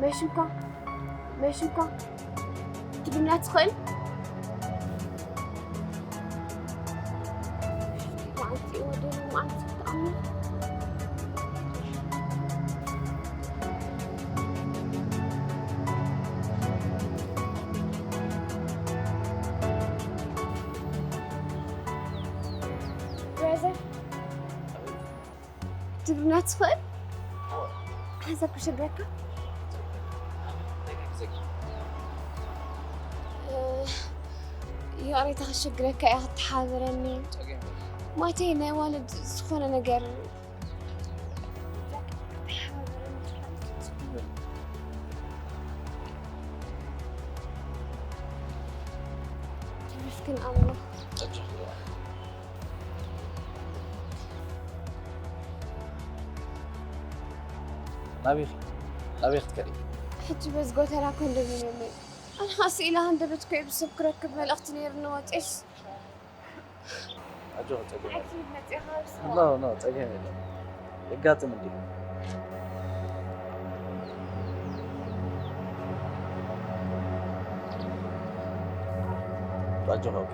መሽንኳ፣ መሽንኳ ትግርኛ ትኽእል? መዓልቲ እዩ ወደሉ፣ መዓልቲ ተኣምር። ብራዘር፣ ትግርኛ ትኽእል? ሓንሳብ ክሸግረካ? እ፣ ይቕሬታ ክሸግረካ እያ፣ ክትሓባበረኒ። ማለተይ ናይ ዋለድ ዝኾነ ነገር ተመስገን ኣምላኽ። ናበይ ኢኺ? ናበይ ክትከዲ? ሕጂ በዚ ጎተራ ኮንዶሚንየም እየ። ኣነ ኸኣ ስኢለ ሃንደበት ኮ እየ ብሰብ ክረክብ መልእኽቲ ነይሩኒ ወፂኤስ። ኣጆኺ፣ ጸገም የለን። ንዓይ ክትብል መፂእኻ ብስኻ። ኖ፣ ኖ፣ ጸገም የለን። የጋጥም እንድዩ። ኣጆኺ፣ ኦኬ።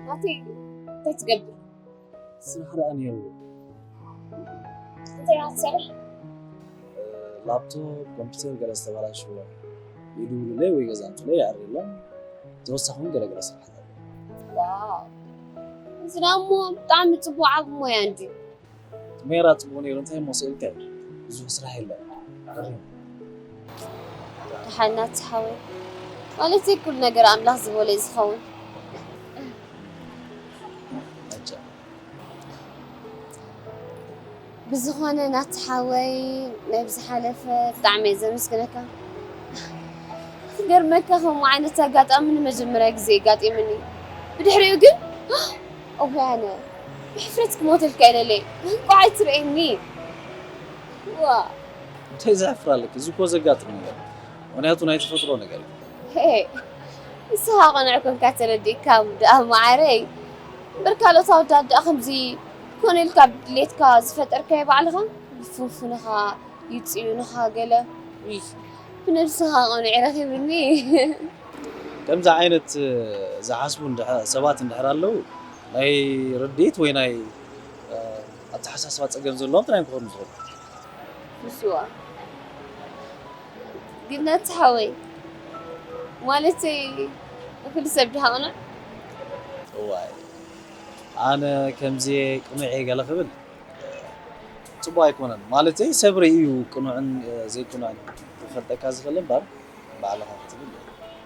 ናተይ እንታይ ትገብር? ስራሕ ደኣ ነይሩ። እንታይ ኢኻ ትሰርሕ? ላፕቶፕ፣ ኮምፒውተር ገለ ዝተበላሸወ ይድውሉለይ ወይ ገዛ ኣምፅኡለይ የዐርየሎም። ተወሳኺ እውን ገለ ገለ ስራሓት ኣሎ። ዋው! እዚ ደኣ እሞ ብጣዕሚ ፅቡቕ ዓቢ ሞያ እንድዩ። ሜራ ጽቡቕ ነይሩ፣ እንታይ እሞ ስእልካ እዩ? ብዙሕ ስራሕ የለን። ደሓን ናቲ ሓወይ። ማለተይ ኩሉ ነገር ኣምላኽ ዝበሎ እዩ ዝኸውን። ኣጫ። ብዝኾነ ናቲ ሓወይ፣ ናይ ብዝሓለፈ ብጣዕሚ እየ ዘመስግነካ። ክገርመካ፣ ከምኡ ዓይነት ኣጋጣሚ ንመጀመርያ ግዜ እዩ ኣጋጢሙኒ። ብድሕሪኡ ግን፣ ኦሆ፣ ኣነ ብሕፍረት ክሞተልካ ኢለለይ። እንቋዕ ኣይትርእየኒ። ዋ። እንታይ ዘሕፍር ኣለኪ? እዚ እኮ ዘጋጥም ነገር እዩ። ምኽንያቱ ናይ ተፈጥሮ ነገር እዩ። ሄ፣ ንስኻ ቅኑዕ ኮንካ ተረዲእካ ደኣ መዓረይ። እምበር ካልኦት ኣወዳት ደኣ ከምዚ ኮነ ኢልካ ብድሌትካ ዝፈጠርካዮ ባዕልኻ፣ ብፍንፉንኻ፣ ይጽዩንኻ ገለ። ኡይ፣ ብነብስኻ ቅኑዕ ረኺብኒ። ከምዚ ዓይነት ዝሓስቡ እንድሕ-፣ ሰባት እንድሕር ኣለዉ፣ ናይ ርድኢት ወይ ናይ፣ እ፣ ኣተሓሳስባ ጸገም ዘለዎም ጥራይ እዮም ክኾኑ ዝኽእሉ። ንስዋ። ግን ናቲ ሓወይ፣ ማለተይ፣ ኩሉ ሰብ ድሃ ቅኑዕ? እዋይ፣ ኣነ ከምዚ ቅኑዕ እየ ገለ ክብል፣ ጽቡቕ ኣይኮነን። ማለተይ፣ ሰብ ርእዩ እዩ ቅኑዕን፣ እ፣ ዘይቅኑዕን ክፈልጠካ ዝኽእል እምበር፣ ባዕልኻ ክትብል።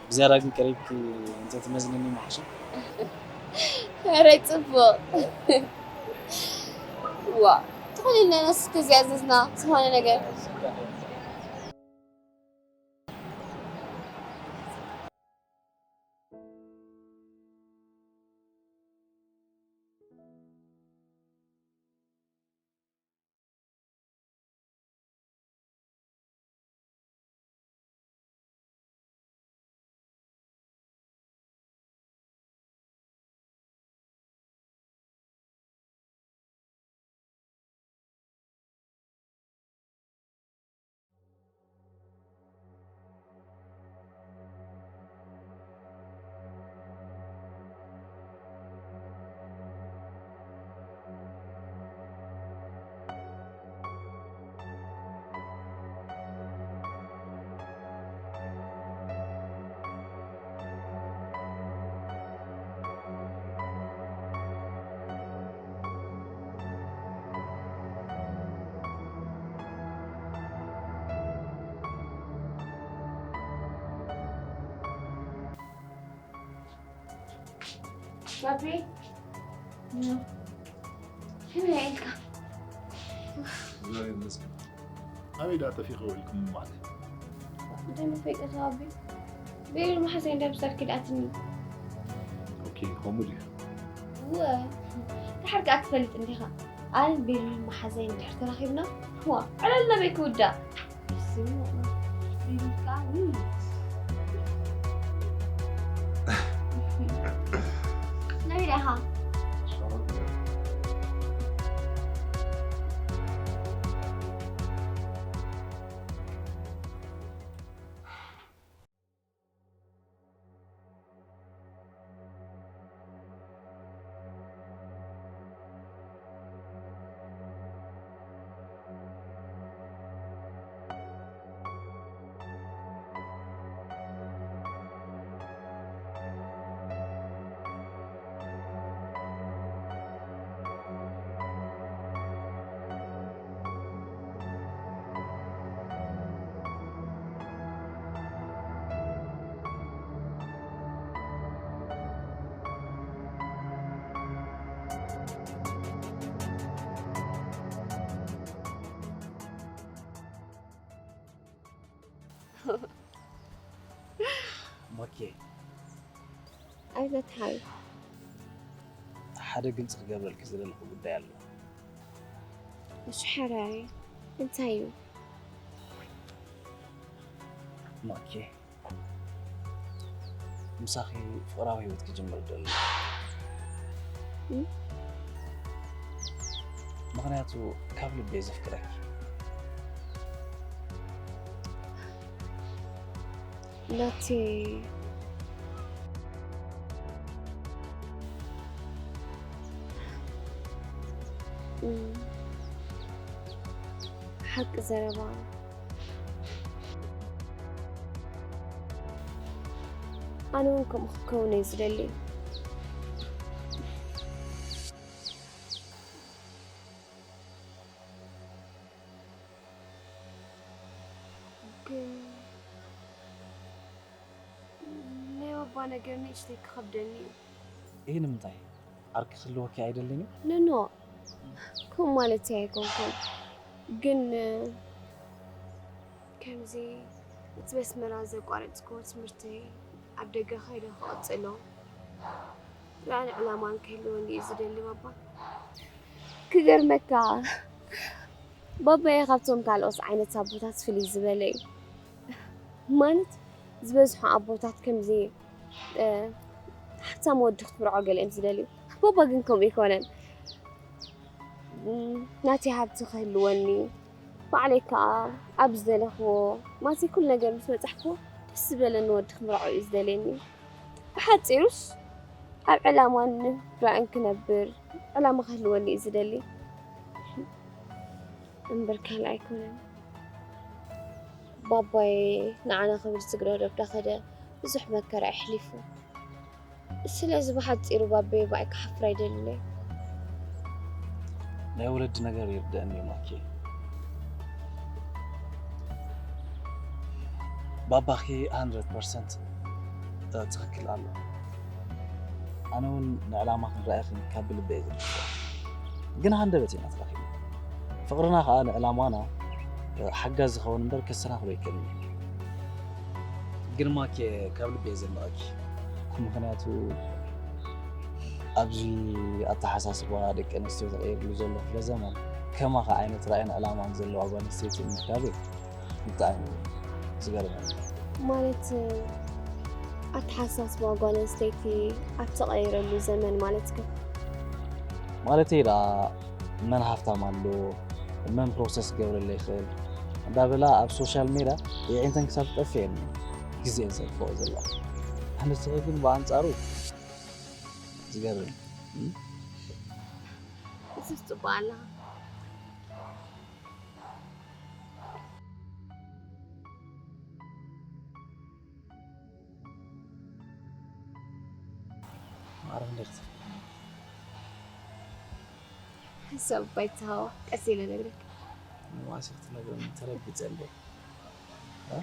ብዝያዳ ግን ቀሪብኪ እንተትመዝንኒ ምሓሸ። ኧረ ጽቡቕ። ዋ፣ ትኾነ ኢልና እስከ እዚኣ ዘዝና ዝኾነ ነገር። ባቢ፣ ከመይ ኢልካ? እግዚኣብሔር ይመስገን። ኣበይ ደኣ ጠፊእኺ ውዒልኩም ማለት? እንታይ መፈይቀት ኣቢ? ቤሪል መሓዘይ እንዳ ብሳር ክድኣትኒ። ኦኬ፣ ከምኡ ድዩ? እወ፣ ድሓር ከኣ ትፈልጥ እንዲኻ። ኣነ ቤሪል መሓዘይ እንድሕር ተራኺብና፣ ዋ፣ ዕላል ናበይ ክውዳእ? ሞኬ። ኣይዘትሓል። ሓደ ግልፂ ክገብረልኪ ዝደለኹ ጉዳይ ኣሎ። እሺ፣ ሕራይ። እንታይ እዩ? ሞኬ። ምሳኺ ፍቕራዊ ህይወት ክጅምር ደሊ። እም? ምኽንያቱ ካብ ልበይ ዘፍቅረኪ። ናቲ፣ እም፣ ሓቂ ዘረባ። ኣነ እውን ከምኡ ክከውን እየ ዝደሊ። ግን ናይ ባባ ነገር ንእሽተይ ክኸብደኒ እዩ። ይህ ንምንታይ? ዓርኪ ክህልወኪ ኣይደልን እዩ? ኖ፣ ኖ፣ ከምኡ ማለት ኣይኮንኩን። ግን፣ ከምዚ እቲ በስመራ ዘቋረጽክዎ ትምህርተይ ኣብ ደገ ከይደ ክቕጽሎ፣ ራእን ዕላማን ክህልወኒ እዩ ዝደሊ ባባ። ክገርመካ፣ ባባየ ካብቶም ካልኦት ዓይነት ኣቦታት ፍልይ ዝበለ እዩ። ማለት፣ ዝበዝሑ ኣቦታት ከምዚ፣ እ፣ ሃብታም ወዲ ክትምርዖ ገለ እዮም ዝደልዩ። ባባ ግን ከምኡ ኣይኮነን። እም፣ ናተይ ሃብቲ ክህልወኒ፣ ባዕለይ ከኣ ኣብ ዝደለኽዎ፣ ማለተይ ኩሉ ነገር ምስ በጻሕክዎ ደስ ዝበለኒ ወዲ ክምርዖ እዩ ዝደልየኒ። ብሓጺሩስ ኣብ ዕላማን ራእን ክነብር፣ ዕላማ ክህልወኒ እዩ ዝደሊ። እምበር ካልእ ኣይኮነን። ባባየ ንዓና ክብል ስግረ ዶብ ዳኸደ ብዙሕ መከራ የሕሊፉ። ስለዚ ብሓጺሩ ባባየ ብኣይ ክሓፍር ኣይደልን እየ። ናይ ወለዲ ነገር ይርደአኒ እዩ ማኪ። ባባኺ ሃንድረድ ፐርሰንት ትኽክል ኣሎ። ኣነ እውን ንዕላማኽን ራእይኽን ካብ ብልቢ እየ ዝድግፎ። ግን ሃንደበት ኢና ተራኺብና። ፍቕርና ኸኣ ንዕላማና ሓጋዚ ዝኸውን እምበር ከሰናኽሎ ኣይክእልን እዩ። ግን ማኬ ካብ ልቢ እየ ዘድንቐኪ። ምኽንያቱ ኣብዚ ኣተሓሳስባ ደቂ ኣንስትዮ ተቐይርሉ ዘሎ ክፍለ ዘመን ከማኻ ዓይነት ራእይን ዕላማን ዘለዋ ጓል ኣንስተይቲ ምርካበይ ብጣዕሚ እዩ ዝገርመኒ። ማለት ኣተሓሳስባ ጓል ኣንስተይቲ ኣብ ተቐይረሉ ዘመን ማለትከ? ማለተይ ደኣ መን ሃፍታም ኣሎ፣ መን ፕሮሰስ ክገብረለይ ይኽእል እንዳበላ ኣብ ሶሻል ሜድያ የዒንተን ክሳብ ትጠፍእ እየን ግዜአን ዘጥፍኦ ዘለዋ። ኣንስትኺ ግን ብኣንጻሩ ዝገርም እዩ። እሱስ ጽቡቕ ኣለኻ። ማዕረ ክንደይ ክትብል? ሓሳብ ባይታ ሃዋ፣ ቀስ ኢለ እነግረካ። ንዋሲ ክትነግረኒ ተረቢጸ እንዴ? እ?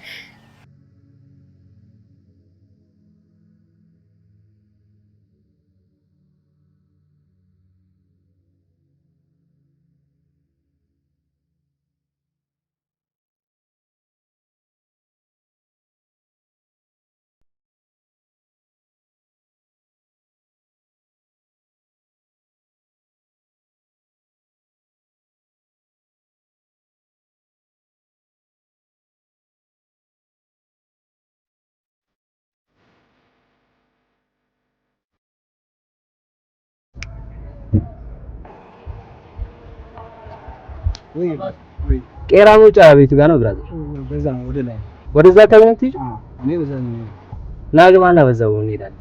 ወይ ወይ ቄራ መውጫ ቤቱ ጋር ነው ብራዘር። በዛ ነው ወደ ላይ። ወደዛ አካባቢ ነው የምትሄጂው? አዎ፣ እኔ በዛ ነው። ና ግባና በዛው እንሄዳለን።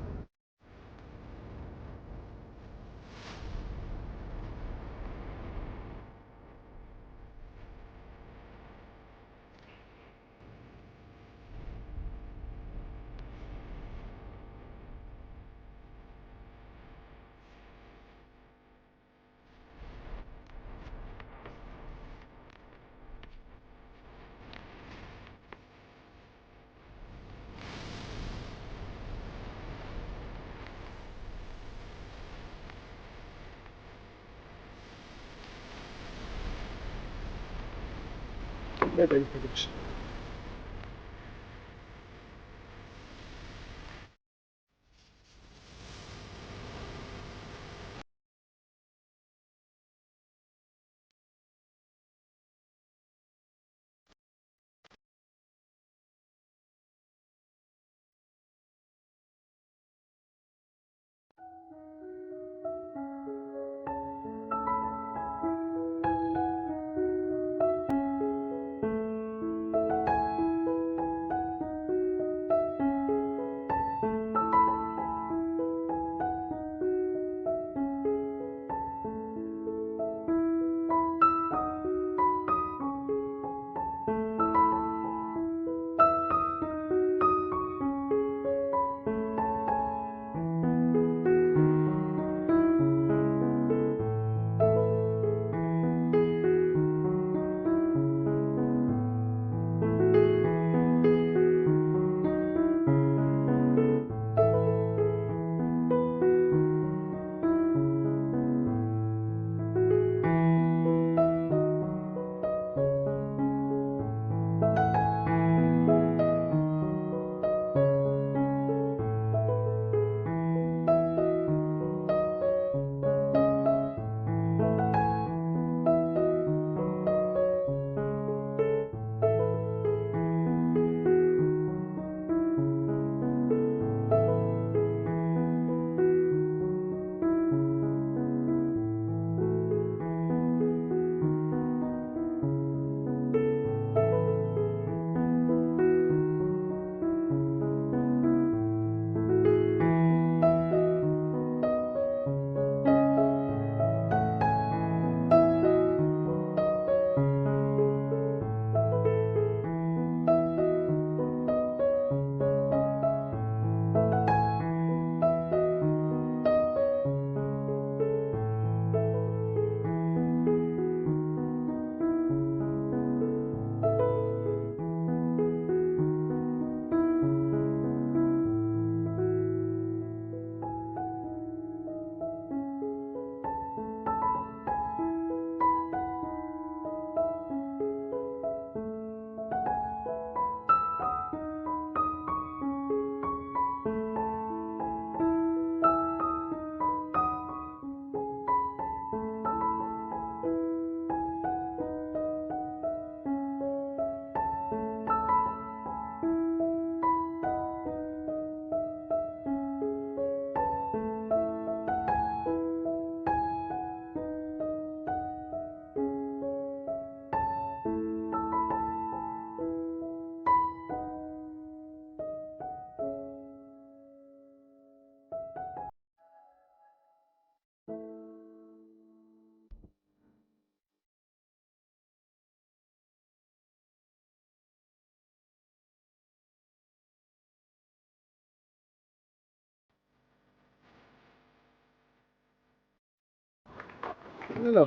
ሄሎ።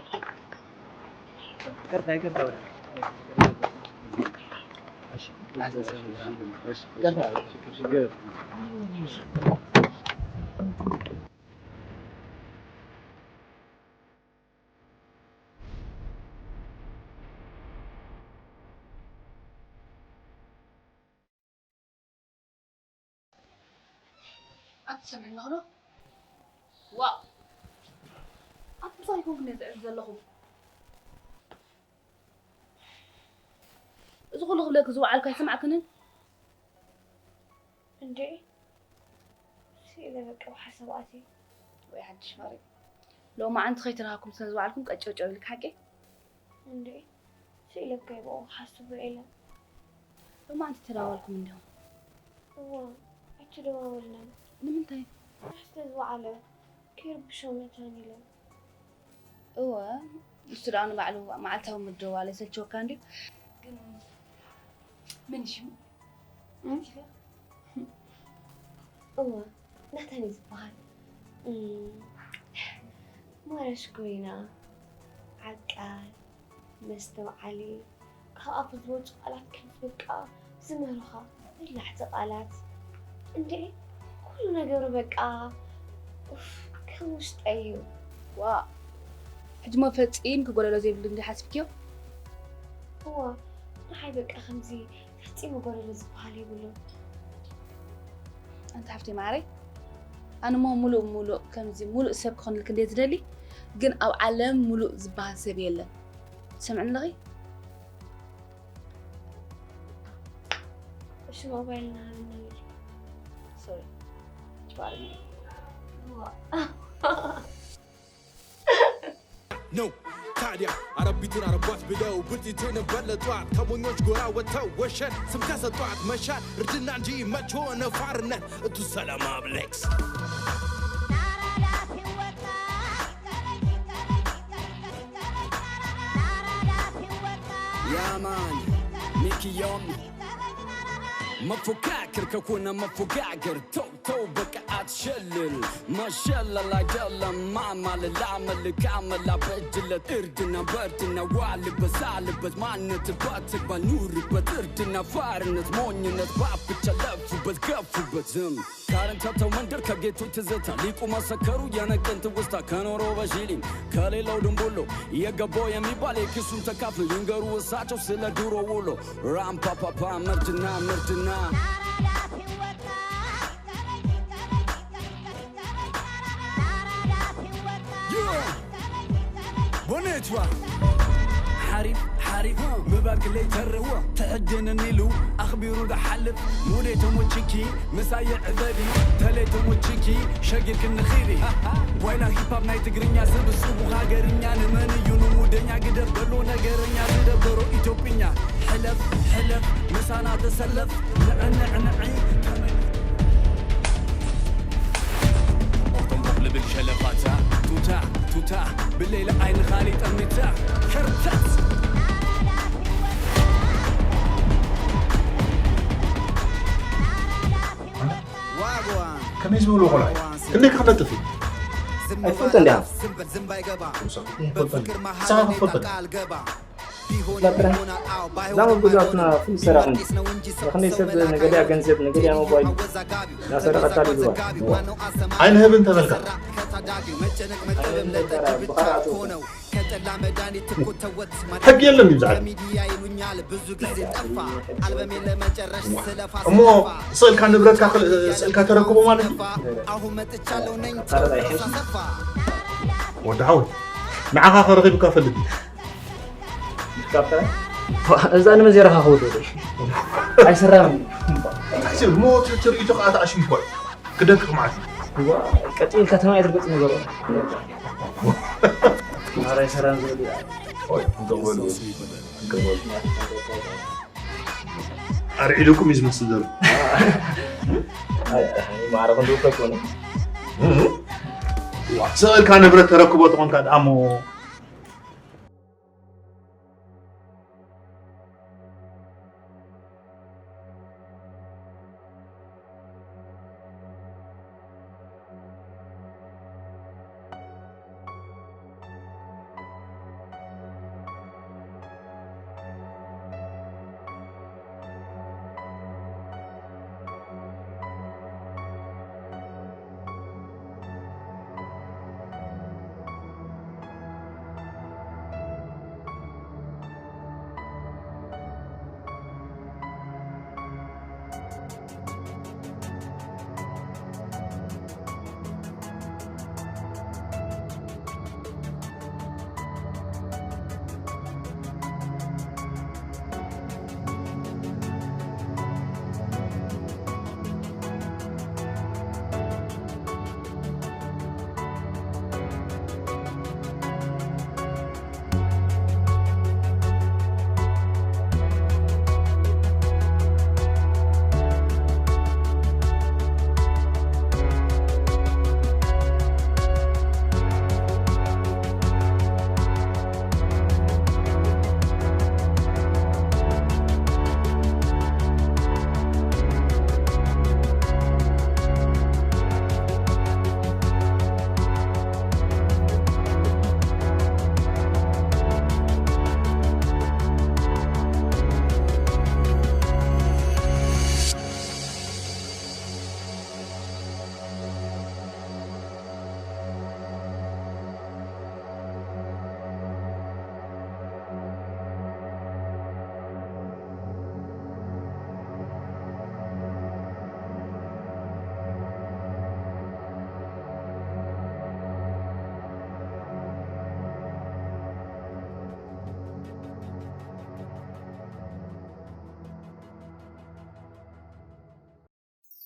ይቅርታ፣ ይቅርታ። እሺ፣ ይቅርታ። ኣትሰምዕኒ ኣለኹ ዶ? ዋእ! ኣቲ ምሳይ ኮንኩ ነዚ ዕዝ ዘለኹ። እዚ ኩሉ ክብለኪ ዝወዓልኩ ኣይሰማዕክንን? እንዴ፣ ስኢለ በቃ ብሓሳብ ኣትየ። ወይ ሓድሽ ወረ። ሎማዓንቲ ከይተራኸብኩም ስለ ዝወዓልኩም ቀጨውጨው ኢልክ ሓቂ? እንዴ፣ ስኢለ እኮ እየ ብኡ ክሓስቦ ኢለ። ሎማዓንቲ ተደዋወልኩም እንዲኹም? እዋ፣ ኣይተደዋወልናን። ንምንታይ? ስራሕ ስለ ዝወዓለ ከይርብሾ መታን ኢለ። እወ፣ ንሱ ደኣ ንባዕሉ መዓልታዊ ምድዋል ኣይሰልችወካ እንድዩ። ግን መን እዩ ሽሙ? እም? እወ፣ ናታን እዩ ዝበሃል። እም፣ ማራ ሽኮሪና፣ ዓቃል፣ መስተውዓሊ፣ ካብ ኣፉ ዝወጹ ቃላት ክንፍ በቃ ዝመሩኻ በላሕቲ ቃላት። እንዴ፣ ኩሉ ነገሩ በቃ ኡፍ፣ ከም ውሽጠይ እዩ። ዋእ! ሕጂ እሞ ፈጺምኪ ጎደሎ ዘይብሉ እንድዩ ሓሲብክዮ? እዋ፣ ንዓይ በቃ ከምዚ ፈጺሙ ጎደሎ ዝበሃል የብሉን። ኣንቲ ሓፍተይ ማዓረይ፣ ኣነ እሞ ምሉእ ምሉእ ከምዚ ምሉእ ሰብ ክኾነልኪ እንድየ ዝደሊ፣ ግን ኣብ ዓለም ምሉእ ዝበሃል ሰብ የለን። ትሰምዕኒ ኣለኺ? እሺ፣ ሞባይልና ሃበና በሊ። ሶሪ። ጭባርኒ። እዋ። ነው ታዲያ አረቢቱን አረቧት ብለው ብርቲትን በለጧት ከሞኞች ጎራ ወጥተው ወሸን ስም ከሰጧት መሻል እርድና እንጂ መች ሆነ ፋርነት እቱ ሰላም አብሌክስ ያማን ሚኪዮም መፎካከር ከሆነ መፎጋገር ተው ተው በቃ አትሸልል መሸለል አይደለም ማማለል አመልክ አመላ በእጅለት እርድና በእርድና ዋልበት ሳልበት ማንነት በትግባር ኑርበት እርድና ፋርነት ሞኝነት ባፍ ብቻ ለፉበት ገፉበት ዝም ካረንቻተው መንደር ከጌቱ ትዝታ ሊቁ መሰከሩ የነቀን ትውስታ ከኖሮ በሺሊም ከሌላው ድንቡሎ የገባው የሚባል የኪሱን ተካፍል ይንገሩ እሳቸው ስለ ድሮ ውሎ ራምፓፓፓ መርድና መርድና ቦኔትዋ ሓሪፍ ሓሪፍ ምባክለይ ተርህዎ ትዕድንን ኢሉ ኣኽቢሩ ዝሓልፍ ሙዴ ተሞችኪ ምሳየ ዕበዲ ተለይ ተሞችኪ ሸጊርክኒ ኺዲ ዋይላ ሂፓፕ ናይ ትግርኛ ስብስቡ ሃገርኛ ንመን እዩ ንሙደኛ ግደፍ በሎ ነገረኛ ዝደበሮ ኢትዮጵኛ ሕለፍ ሕለፍ ምሳና ተሰለፍ ንዕንዕንዒ ተመ ሞኽቶምቦኽ ልብል ሸለፋታ ቱታ ቱታ ብለይለ ኣይንኻሊ ጠሚታ ከርተት ከመይ ዝበሉ ቆልዑ ክንደይ ክፍለጥፍ እዩ ኣይትፈልጦ እንዲያ ንስኻ ክትፈልጦ እዛ መጎዛትና ፍሉይ ሰራቒ እንዲ ንኽንደይ ሰብ ነገሊኣ ገንዘብ ነገሊኣ ሞባይል እናሰረቐታ ድግባ ኣይንህብን ተበልካ ሕጊ የለን እዩ ዝዓለም እሞ ስእልካ ንብረትካ ስእልካ ተረክቦ ማለት እዩ ወዲ ሓወይ ንዓኻ ከረኺብካ ፈልጥ እዩ እዛ ንመን ዘይረኻኽቡ ዶ ኣይስራም ሞ ትርኢቱ ከዓ ተኣሽሙ ይኮን ክደቅቕ ማለት እዩ ቀጢል ከተማ እየ ትርገጽ ነገሩ ኧረ ኣይሰራም ዝብል ኣርዒዱኩም እዩ ዝመስል ዘሎ ማዕረ ክንድውከ ኮነ ስእልካ ንብረት ተረክቦ ተኾንካ ደኣ ሞ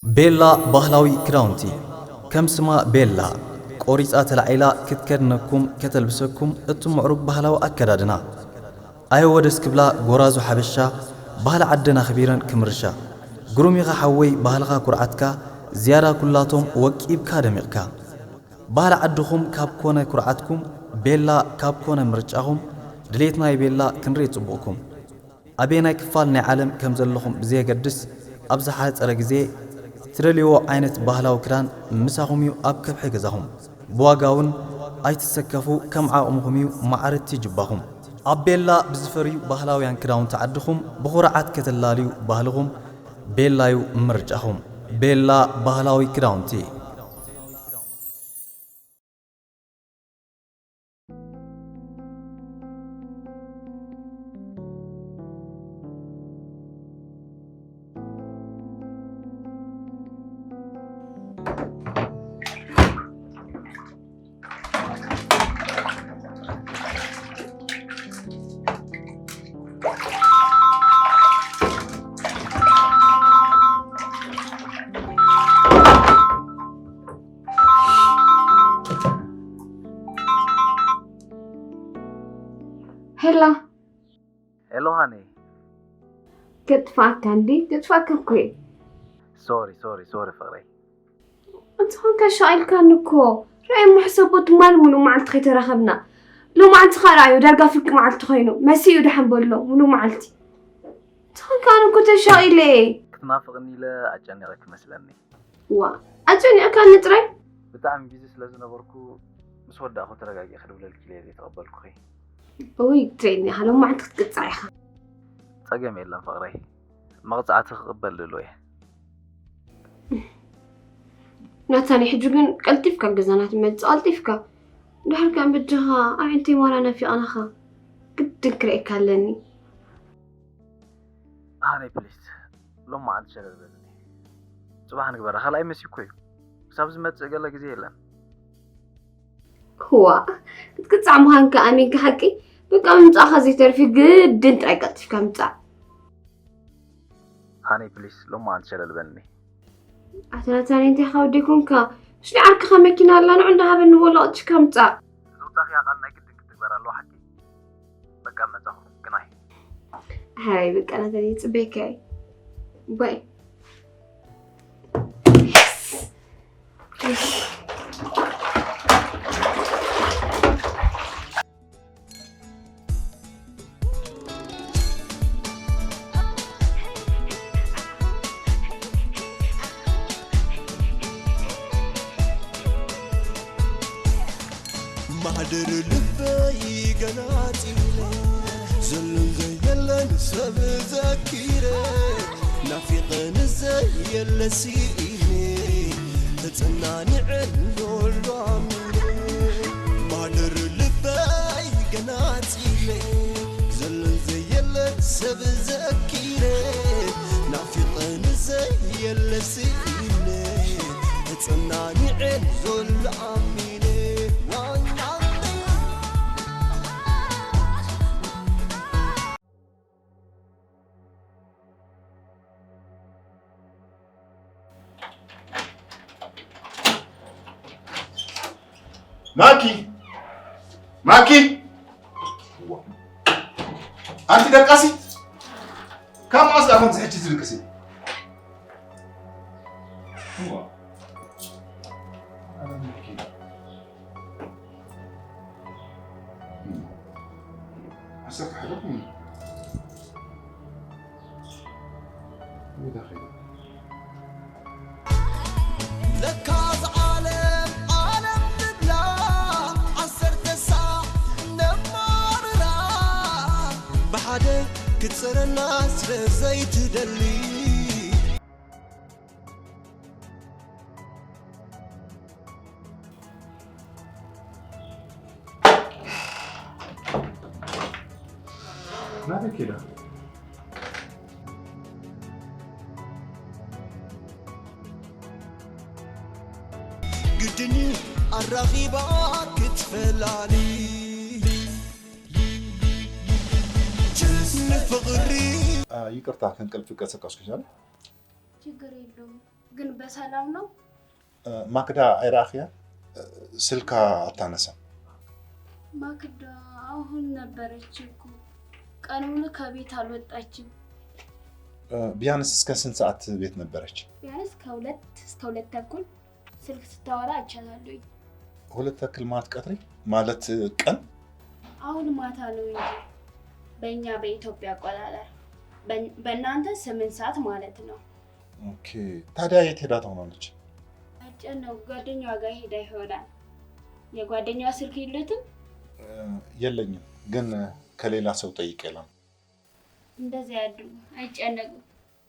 ቤላ ባህላዊ ክዳውንቲ፣ ከም ስማ ቤላ፣ ቆሪጻ ተላዒላ ክትከድነኩም፣ ከተልብሰኩም፣ እቲ ምዕሩግ ባህላዊ ኣከዳድና። ኣየወ ደስ ክብላ ጎራዙ ሓበሻ፣ ባህሊ ዓደን ኣኽቢረን ክምርሻ። ግሩም ኢኻ ሓወይ ባህልኻ ኩርዓትካ፣ ዝያዳ ኩላቶም ወቂብካ ደሚቕካ። ባህሊ ዓድኹም ካብ ኮነ ኩርዓትኩም፣ ቤላ ካብ ኮነ ምርጫኹም፣ ድሌት ናይ ቤላ ክንርኢ ጽቡቕኩም። ኣበየናይ ክፋል ናይ ዓለም ከም ዘለኹም ብዘየገድስ፣ ኣብ ዝሓጸረ ግዜ ትደልይዎ ዓይነት ባህላዊ ክዳን ምሳኹም እዩ ኣብ ከብሒ ገዛኹም። ብዋጋ እውን ኣይትሰከፉ፣ ከም ዓቕምኹም እዩ ማዕረቲ ጅባኹም። ኣብ ቤላ ብዝፈርዩ ባህላውያን ክዳውንቲ ዓድኹም ብኹርዓት ከተላልዩ ባህልኹም ቤላ እዩ ምርጫኹም። ቤላ ባህላዊ ክዳውንቲ። ሄላ። ሄሎ ሃኒ። ከጥፋእካ እንዲ? ከጥፋእካ እኮ እየ። ሶሪ፣ ሶሪ፣ ሶሪ ፍቕረይ። እንተኾንካ ሻቒልካኒ እኮ። ርኣይ እሞ ሕሰቦ ትማሊ ሙሉእ መዓልቲ ከይተራኸብና። ሎመዓልቲ ኸኣ ርኣዮ ዳርጋ ፍርቂ መዓልቲ ኮይኑ። መሲኡ ደሓን በሎ ሙሉእ መዓልቲ። እንተኾንካ ኣነ እኮ ተሻቒለ እየ። ክትናፍቕኒ ኢለ ኣጨኒቐኪ መስለኒ። ዋ፣ ኣጨኒቕካኒ ጥራይ? ብጣዕሚ ቢዚ ስለ ዝነበርኩ ምስ ወዳእኹ ተረጋጊኤ ክድውለልኪ ኢለ ዘይተቐበልኩኺ። እውይ፣ ትሬኒ ኢኻ፣ ሎማዕንቲ ክትቅጻዕ ኢኻ። ጸገም የለን ፍቕረይ፣ መቕጻዕቲ ክቕበል ድሉው እየ። ናታኒ፣ ሕጂ ግን ቀልጢፍካ ገዛና ትመጽእ፣ ቀልጢፍካ። ድሓር ከኣ በጃኻ ኣዒንተይ ማራ ናፊቐናኻ። ግድን ክርእየካ ኣለኒ። ሃኒ ፕሊስ፣ ሎማዓንቲ ሸለል በልኒ። ጽባሕ ንግበራ፣ ካልኣይ መሲኮ እዩ። ክሳብ ዝመጽእ ገለ ግዜ የለን። ክዋ፣ ክትቅጻዕ ምዃንካ ኣሚንካ ሓቂ? በቃ ምምጻእካ ዘይተርፍ ግድን ጥራይ ቀልጢፍካ ምጻእ። ሃኒ ፕሊስ፣ ሎማዓንቲ ሸለል በልኒ። ኣታ ናታኒ፣ እንታይ ካብ ደይኮንካ? ሽሊ ዓርክኻ መኪና ኣላ፣ ንዑ እንዳሃበኒ በሎ፣ ቀልጢፍካ ምጻእ። ዝውጻእኽያ ቃል ናይ ግድን ክትግበር ኣለዎ ሓቂ? በቃ መጻኹ፣ ግናይ። ሃይ፣ በቃ ናታኒ፣ ይጽበየካ እየ። ባይ። ማህደር ልበይ ገናጺለ፣ ዘሎን ዘየለን ሰብ ዘኪረ፣ ናፊቐ ንዘየለ ስኢነ፣ ተጸናኒዐ ሎሎ ኣሚነ። ማህደር ልበይ ገናጺለ፣ ዘሎን ዘየለን ሰብ ዘኪረ፣ ናፊቐ ንዘየለ ስኢነ፣ ተጸናኒዐ ሎሎ ኣሚነ። ማኪ! ማኪ! ኣንቲ ደቃሲ! ካብ መዓስ ደኣ ከምዚ ሕጂ ትድቅሲ? ዓሰርተ ሓደ ኮይኑ። ወይዳ ኸይዳ። ለካ እዛ ዓለም ዓለም ንብላ ዓሰርተ ሳዕ ነማርራ፣ ብሓደ ክትጸረና ስለ ዘይትደሊ። ናበይ ከይዳ? ግድን እዩ ኣራኺባ ክትፈላሊ። ንፍቕሪ። አ፣ ይቅርታ፣ ከእንቅልፍ ቀሰቀስኩሽ አይደል? ችግር የለውም። ግን በሰላም ነው? ማክዳ ኣይረኣኽያ? ስልካ ኣታነሳ። ማክዳ አሁን ነበረች እኮ። ቀን ሙሉ ከቤት አልወጣችም። ቢያንስ እስከ ስንት ሰዓት ቤት ነበረች? ቢያንስ ከሁለት እስከ ሁለት ተኩል ስልክ ስታወራ አይቻታለሁኝ። ሁለት ተኩል ማለት ቀትሪ ማለት ቀን? አሁን ማታ ነው እንጂ በእኛ በኢትዮጵያ አቆጣጠር፣ በእናንተ ስምንት ሰዓት ማለት ነው። ኦኬ፣ ታዲያ የት ሄዳ ትሆናለች? አጨነው ጓደኛዋ ጋር ሄዳ ይሆናል። የጓደኛዋ ስልክ የለትም? የለኝም፣ ግን ከሌላ ሰው ጠይቄ ላም እንደዚያ ያድርጉ፣ አይጨነቁ።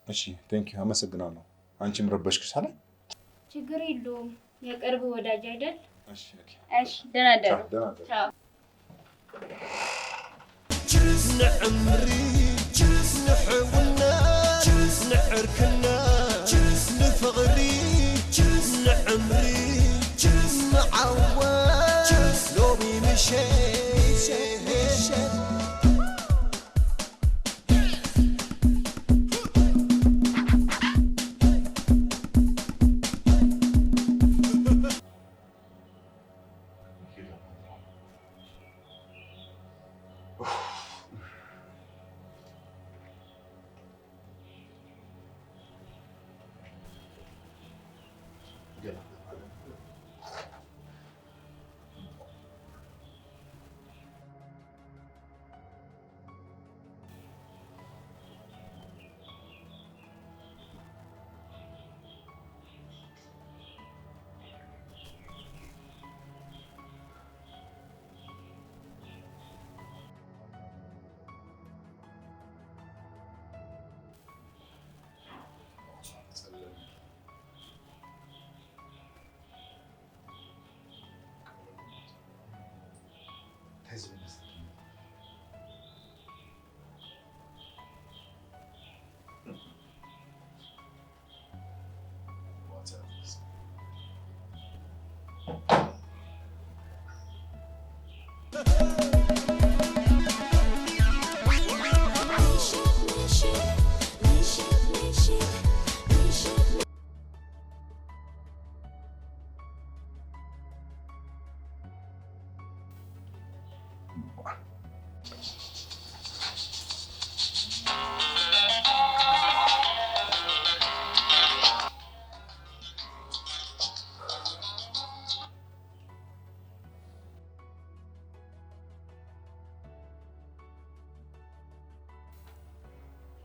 እሺ፣ ቴንክ ዩ፣ አመሰግናለሁ። አንቺም ረበሽኩሽ አለ። ችግር የለውም፣ የቅርብ ወዳጅ አይደል? እሺ፣ ኦኬ። እሺ፣ ደህና ደሩ። ቻው፣ ደህና ደሩ። ቻው። ንዕምሪ ንሕውነት ንዕርክነት ንፍቕሪ ንዕምሪ ንዓወት ሎሚ ምሸት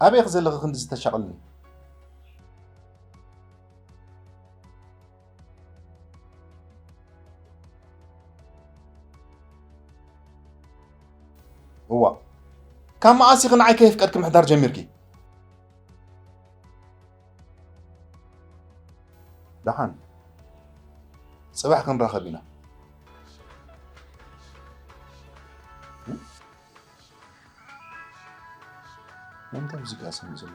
ኣበይ ኢኺ ዘለኺ ክንድዚ ተሻቕልኒ? እዋ፣ ካብ መኣስ ኢኺ ንዓይ ከየፍቀድኪ ምሕዳር ጀሚርኪ? ደሓን፣ ጽባሕ ክንራኸብ ኢና። እንታይ ሙዚቃ ይሰምዕ ዘሎ?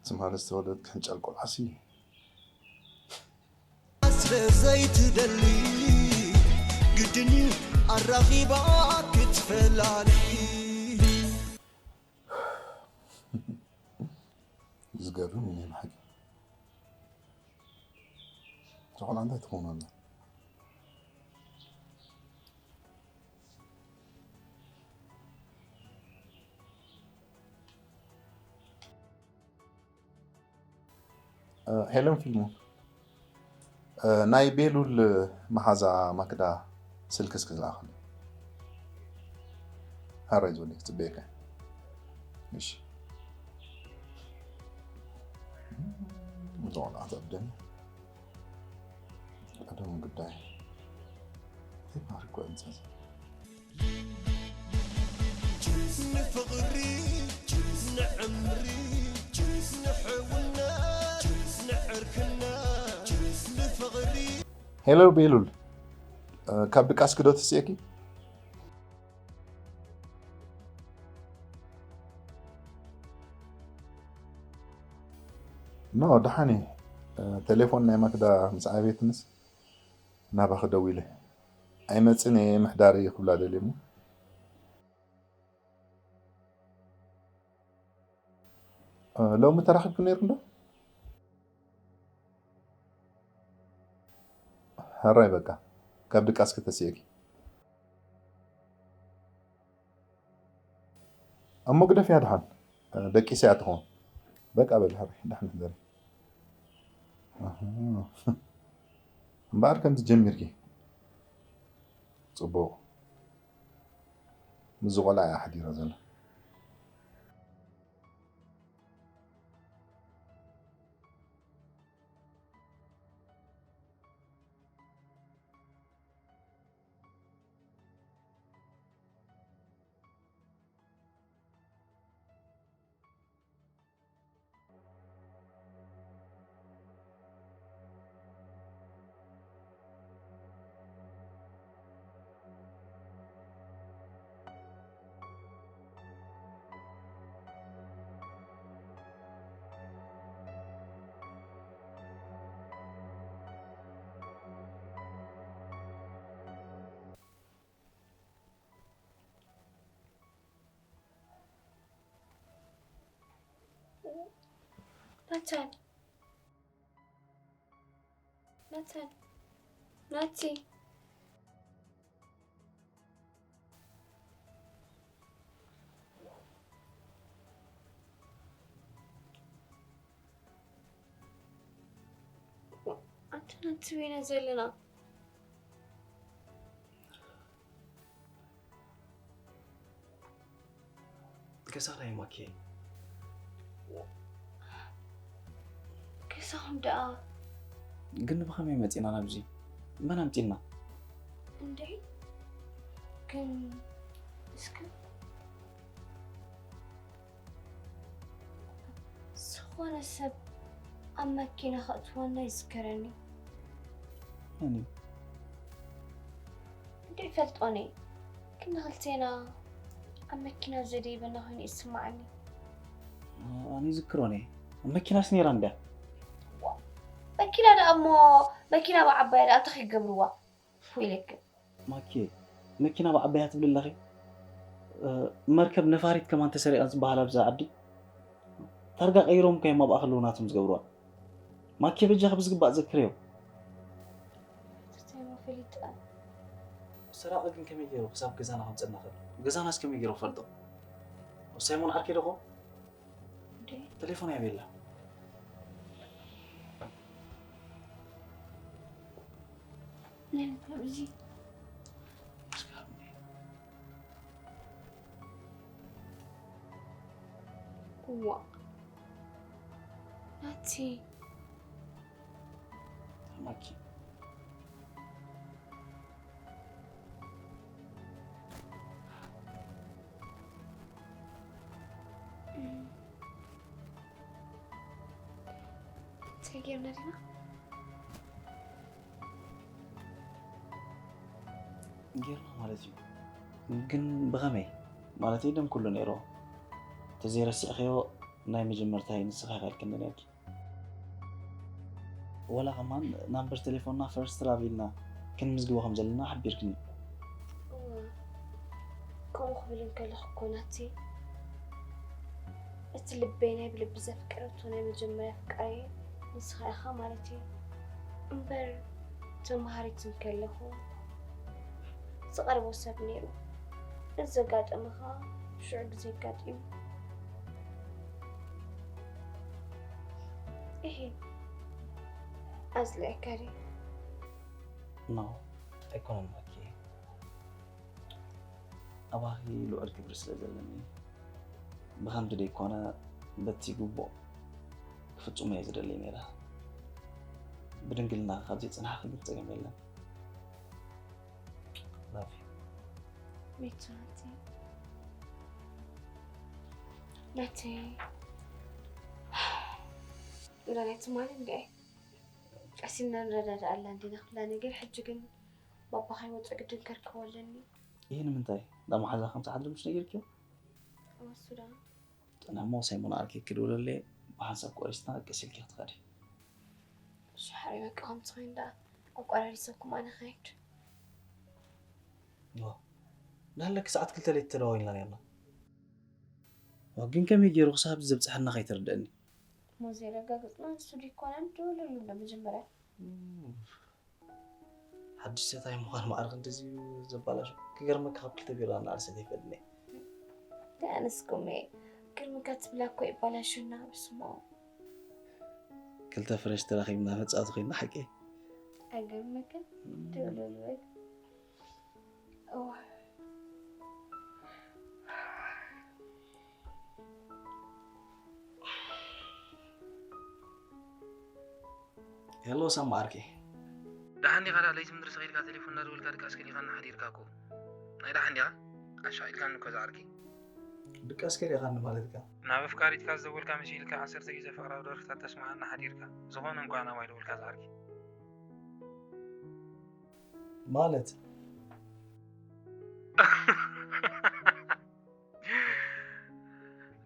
ትማሊ ዝተወለደት ሕንጫል ቆልዓሲ። ስለ ዘይትደሊ ግድን እዩ ኣራኺባ ክትፈላሊ። ዝገርም እዩ ናይ ብሓቂ። እዛ ቆልዓ እንታይ ትኸውን ኣላ? ሄለን ፊልሞን፣ ናይ ቤሉል መሓዛ ማክዳ ስልኪ እስኪ ዝለኣኸኒ። ሃራይ ዝወኒ ክፅበየካ። እሺ። እዞም ኣተብደን ቀደም ጉዳይ ተማርኮ እንጸዘ ንፍቕሪ ንዕምሪ ንሕውነት ንዕርክነት ንፍቕሪ ሄሎ ቤሉል፣ ካብ ድቃስ ክዶ ትስእኪ? ኖ፣ ደሓን እየ። ቴሌፎን ናይ ማክዳ ምስ ዓብየትንስ ናባኺ ደዊለ ኣይመጽን እየ ምሕዳር እዩ ክብላ ደልየ እሞ። እ፣ ሎሚ ተራኺብኩም ነይሩ እንዶ? ሕራይ በቃ፣ ካብ ድቃስ ከተስእኪ። እሞ ግደፍያ ደሓን፣ እ፣ ደቂሰ እያ ትኸውን። በቃ በል ሕራይ፣ ደሓን ሕደሪ። ኣሃ። እምበኣር ከምዚ ጀሚርኪ። ጽቡቕ። ምስዚ ቆልዓ እያ ሓዲራ ዘላ። ናታን፣ ናታን፣ ናቲ። ኣንተ ናቲ፣ ወይና ዘለና? ገዛና እዩ ማኪ። ገዛኹም ደኣ? ግን ብኸመይ መጺና ናብዚ? መን ኣምጺና? እንዴ፣ ግን እስከ ዝኾነ ሰብ ኣብ መኪና ከእትወና ይዝከረኒ። መን እዩ? እንዴ፣ ይፈልጦኒ። ግን ንኽልቴና ኣብ መኪና ዘደይበና ኮይኑ ይስማዓኒ። ኣነ ይዝክሮኒ። ኣብ መኪናስ ነይራ እንድያ። መኪና ደኣ እሞ፣ መኪና ብዓባያ ደኣ እንታይ ክገብርዋ? ወይለክ። ማኪ፣ መኪና ብዓባያ ትብሊ ኣለኺ? እ፣ መርከብ ነፋሪት ከማን ተሰሪቐን ዝበሃል ኣብዛ ዓዲ። ታርጋ ቀይሮም እኮ እዮም ኣብኣ ከለዉ ናቶም ዝገብርዋ። ማኪ፣ በጃኺ ብዝግባእ ዘክርዮ። ተተይሞ ፈሊጠ። ሰራቒ ግን ከመይ ገይሩ ክሳብ ገዛና ከምጽእና ኸሎ? ገዛናስ ከመይ ገይሩ ክፈልጦ? ሳይሞን ዓርከይ ዶ ኾን? እንዴ? ተሌፎን ኣበይ ኣላ? ነን ኣብዚ። እስካብ እዋ። ናቲ። ማኪ። እንታይ ጌርና ዲና? ጌርና ማለት እዩ። ግን ብኸመይ? ማለተይ ደም ኩሉ ነይርዎ። ተዘይረሲዕኽዮ ናይ መጀመርታ እዩ ንስኻ ኢኻ ኢልክኒ ነይርኪ። ወላ ከማን ናምበር ቴሌፎንና ፈርስት ላቭ ኢልና ክንምዝግቦ ከም ዘለና ሓቢርክኒ። እወ፣ ከምኡ ክብል እንከለኹ እኮ ናቲ፣ እቲ ልበይ ናይ ብልቢ ዘፍቀረቶ ናይ መጀመርያ ፍቃረይ ንስኻ ኢኻ ማለት እዩ። እምበር ተምሃሪት እንከለኹ ዝቐርቦ ሰብ ነይሩ። እዚ ዘጋጠመ ኸኣ ሽዑ ግዜ ኣጋጢሙ። እሂ፣ ኣጽሊኤካ ድየ? ኖ፣ ኣይኮነን ማኪ። ኣባኺ ልዑል ክብሪ ስለ ዘለኒ፣ ብኸምቲ ደይኮነ በቲ ግቡእ ክፍጽሞ እየ ዝደሊ ነይረ። ብድንግልና ካብ ዘይጸናሕኺ ግን ጸገም የለን። Love you። Me too ናተይ። ናተይ። ወላዲት ትማሊ እንድዒ ቀሲንና ንረዳዳእ ኣላ እንዲና ኩላ ነገር፣ ሕጂ ግን ባባ ከይወጽእ ግድን ከርክቦ ኣለኒ። ይህ ንምንታይ? እንዳ መሓዛ ከም ዝሓድር ምሽ ነጊርክዮ? እወ፣ እሱ ደኣ። ጥነ እሞ ሳይሞን ዓርከይ ክድውለለይ ብሓንሳብ ቆሪስና ቀስ ኢልኪ ክትኸዲ። እሺ፣ ሓራይ በቃ ከምዚ ኾይኑ ደኣ። ኣቆራሪሰኩም ኣነ ኸይድ። ዋ፣ ናለክ ሰዓት ክልተ ለይቲ ተደዋዊልና ነርና። ዋ፣ ግን ከመይ ገይሩ ክሳብ ዘብጽሐና ከይተረደአኒ። እሞ ዘየረጋግጽና ንሱ ዲኮነን ደውለሉ እንዶ መጀመርያ። ሓድሽ ሰታይ ምዃን ማዕረ ክንድዚ ዘባላሹ ክገርመካ ካብ ክልተ ቢራ ንላዕሊ ሰተ ይፈልጥኒ። ደኣነስኩም እየ ግርምካ ትብላ እኮ ይባላሹና ብስሞ። ክልተ ፍረሽ ተራኺብና መጻወቲ ኮይና ሓቂ። ኣይገርመክን? ትብልሉ ወይ? እዋ። ሄሎ ሳማ ዓርኪ። ደሓን ዲኻ? ደኣ ለይቲ ምድሪ ሰኺድካ ቴሌፎን እናደወልካ ድቃስ ከሊኻና ሓዲርካ እኮ። ናይ ደሓን ዲኻ? ኣሻቒልካኒ እኮ ዝዓርኪ። ድቃስ ከሊኻኒ ማለትካ? ናብ ኣፍቃሪትካ ዝደወልካ መሲልካ ዓሰርተ ግዜ ፍቕራዊ ደርፍታት ተስምዓና ሓዲርካ። ዝኾነ እንኳ ናባይ ደወልካ ዝዓርኪ። ማለት?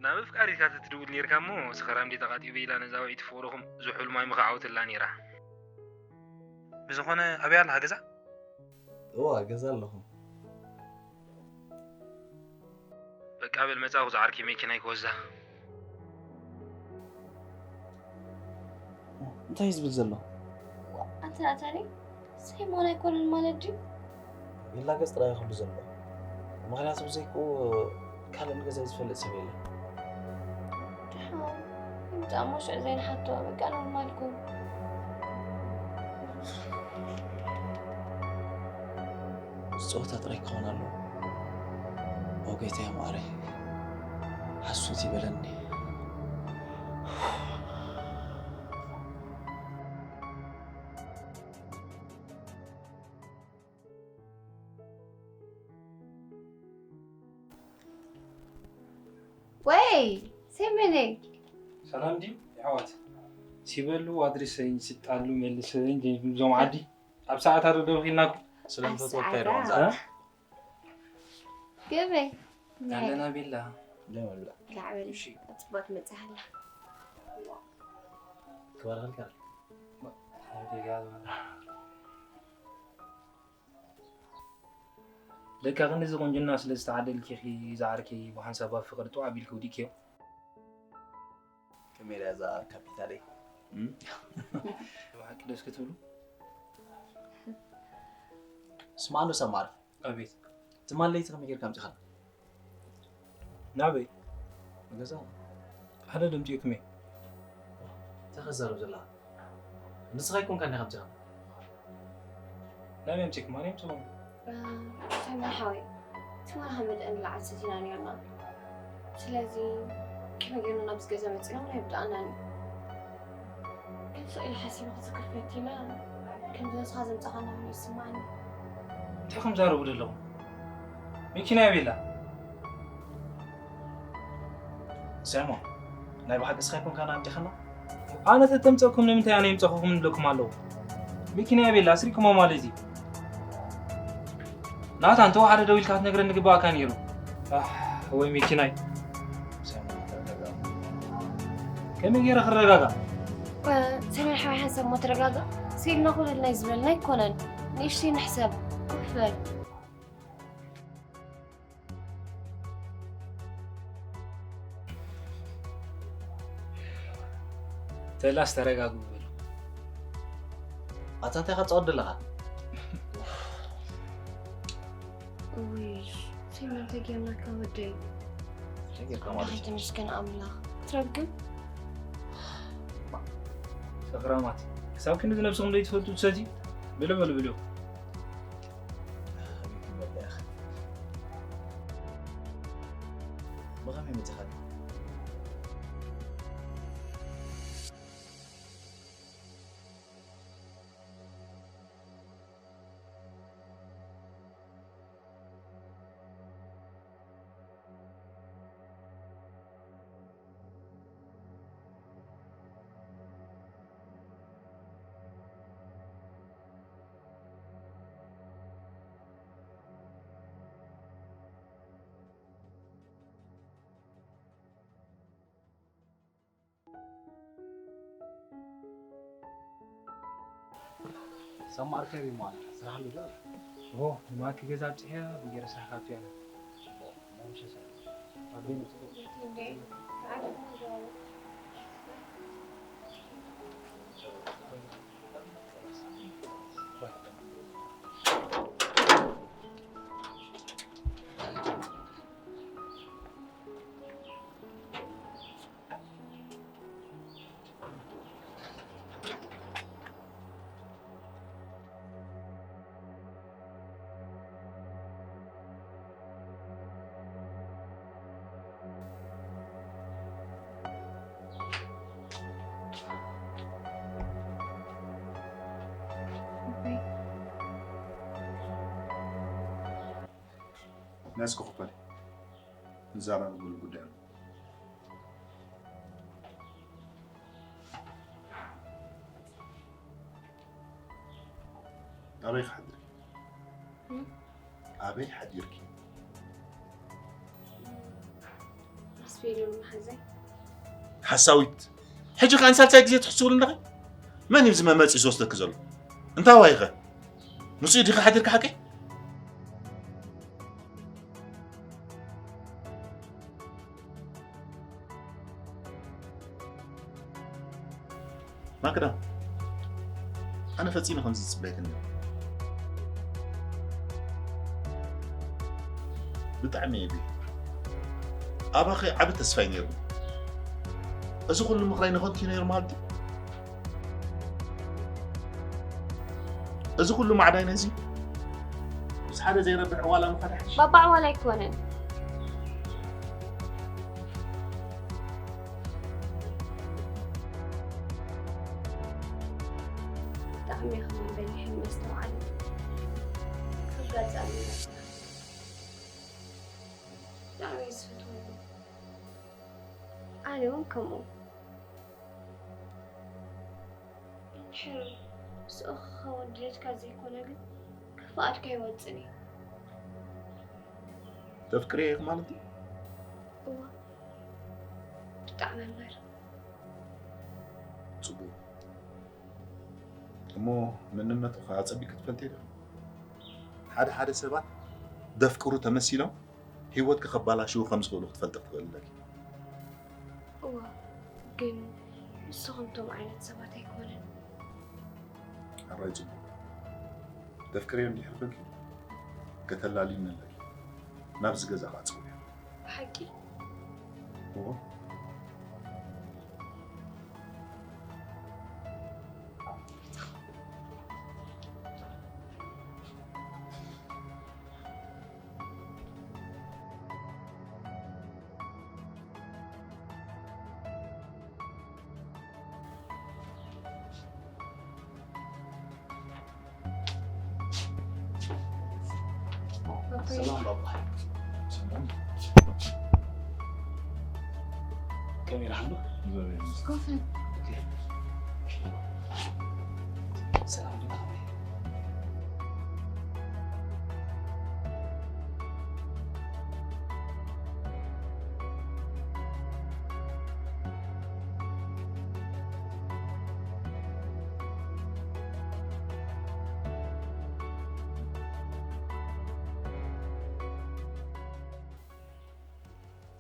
ናብ ኣፍቃሪትካ ተትድውል ኔርካ እሞ ሰኸራም ድየ ተቓጢበ ኢላ ነዛ ውዕይቲ ፍቕርኹም ዝሑል ማይ ምኽዓውትላ ኔራ። ብዝኾነ ኣበይ ኣለኻ ገዛ? እዋ ገዛ ኣለኹ። በቃ በል መጻኹ ዝዓርከይ መኪናይ ክወዛ። እንታይ እዩ ዝብል ዘሎ? ኣንተ ናታኒ ሳይሞን ኣይኮነን ማለት ድዩ? ይላገጽ ጥራይ ክብሉ ዘሎ። ምኽንያቱ ብዘይክኡ ካልእ ንገዛይ ዝፈልጥ ሰብ የለን። ደሓን ይምጻእ እሞ ሽዑ ዘይንሓቶ በቃ ኖርማል ኩን። ዝጸወታ ጥራይ ክኸውን ኣለዎ። ኦ ጎይታይ ማዕረ ሓሶት ይበለኒ። ወይ ሴሜነይ። ሰላም ድዩ የሕዋት? ሲበሉ ኣድሪሰኝ ስጣሉ መልሰኝ ዞም ዓዲ ኣብ ሰዓት ኣረደብኺልናኩም። ስለምፈትወካ ኢለ ዋንዛ። ገበይ ኣለና ቤላ። ደመላ። ላዕበል እሺ። ጽቡቅ መጻህላ። ክባርኸልካ። ደካ ክንዚ ቁንጅና ስለ ዝተዓደልኪ ኢኺ ዝዓርከይ ብሓንሳብ ኣብ ፍቅሪ ጥው ኣቢልኪ ውዲቅክዮ። ከመይ እያ እዛ ካፒታለይ? እም? ብሓቂ ደስ ክትብሉ። ስማዕ እንዶ ሰብ ማዕረ። ኣቤት። ትማል ለይቲ ከመይ ጌርካ ኣምጺኻና? ናበይ? ንገዛ። ሓደ ደምጺኡክሜ። እንታይ ከዛረብ ዘለኻ? ንስኻ ኣይኮንካን ዲኻ ኣምጺኻና? ናበይ ኣምጺእኩማ? ኣነ ኣምጺኹም። ሳይሞን ሓወይ፣ ትማል ሃመድ እንብላዕ ኣንስቲና ነርና። ስለዚ ከመይ ጌርና ናብዚ ገዛ መጺና እውን ኣይርድኣናን እዩ። ግን ስቕ ኢለ ሓሲበ ክዝክር ፈቲነ፣ ከምዚ ንስኻ ዘምጻኻና ኮይኑ ይስምዓኒ። እንታይ ከም ዛረቡ ዘለኹም? መኪና የብላ። ሳይሞን፣ ናይ ብሓቂ እስኻ ኣይኮንካን ኣምጺኻና? ኣነ ተተምጸእኩም ንምንታይ ኣነ የምጸኹኹም ንብለኩም ኣለኹ? መኪና የብላ፣ ኣስሪኩማ ማለት እዩ። ናታን፣ ተወሓደ ደው ኢልካ ክትነግረኒ ግባእካ ነይሩ። ኣሕ፣ ወይ መኪናይ። ከመይ ገይረ ክረጋጋእ? ሰሜን ሓወይ ሓንሳብ እሞ ተረጋጋእ። ስኢልና ኩልልና እዩ ዝበልና ኣይኮነን። ንእሽተይ ንሕሰብ። ኮፍ በል። ተላስ ተረጋግኡ በሉ። ኣታ እንታይ ክትጻወት ዘለኻ? ውይ፣ ሰይመን ተጌርናካ ወደይ። ተጌርካ ማለት እዩ። ተመስገን ኣምላኽ። ትረግም? ሰኽራማት፣ ክሳብ ክንዲ ነብስኹም ዘይትፈልጡ ትሰትዩ? ብሉ፣ በሉ፣ ብሉ። ብኸመይ መጺኻኒ? ሰማዕ ርከቢ ማለት ስራሕ ኣሎ ዶ? ኦ፣ ንማኪ ገዛ ኣብፅሕያ ብጌረ ስራሕ ካብቲ ያለ። ጽቡቕ፣ መምሸ ሰላም። ኣብ ቤት ጽቡቕ። ነስኩ ክፈል። ንዛረበሉ ጉዳይ ኣሎ። ኣበይ ሓዲርኪ? እም? ኣበይ ሓዲርኪ? ምስ ፊልም መሓዘይ። ሓሳዊት። ሕጂ ከኣ ንሳልሳይ ግዜ ትሕስውሉ ኣለኺ? መን እዩ እዚ መመጺ ዝወስደኪ ዘሎ? እንታይ ዋይኸ? ምስኡ ዲኻ ሓዲርካ ሓቀይ? ማክዳ፣ ኣነ ፈጺመ ከምዚ ዝጽበየክን ነይሩ። ብጣዕሚ እየ ቤት ኣባኺ ዓቢ ተስፋ እዩ ነይሩ። እዚ ኩሉ ምኽራይ ንኸንቱ እዩ ነይሩ ማለት እዩ? እዚ ኩሉ ማዕዳይ ነዚ ምስ ሓደ ዘይረብሕ ዕዋላ ምኻድ ሓይሽ። ባባ ዕዋላ ኣይኮነን። ብጣዕሚ ኢኻ በሊሕን መስተውዓልን። ኣጋጣሚ ብጣዕሚ እየ ዝፈትወሉ። ኣነ እውን ከምኡ። እንድሕር ስእኻ ወደድካ ዘይኮነ ግን ክፍኣትካ ይወፅን እዩ። ተፍቅርየ ኢኺ ማለት እዩ? እዋ፣ ብጣዕሚ እምበር። ፅቡቅ። እሞ መንነቱ ከዓ ኣፀቢቅ ክትፈልጥ ኢኻ። ሓደ ሓደ ሰባት ደፍቅሩ ተመሲሎም ህይወትኪ ከባላሽዉ ከም ዝኽእሉ ክትፈልጢ ክትኽእሊ ኣለኪ። እዋ፣ ግን ንሱ ከምቶም ዓይነት ሰባት ኣይኮነን። ሕራይ ጽቡቕ። ተፍቅርዮ እንድሕር ኮንኪ ከተላልይኒ ኣለኪ። ናብዚ ገዛ ከኣ ጽውዕዮ። ብሓቂ? እዎ። ሰላም ባባ። ሰላም። ከመይ ደሓን ዶ? ኮፈ። ሰላም ዶ?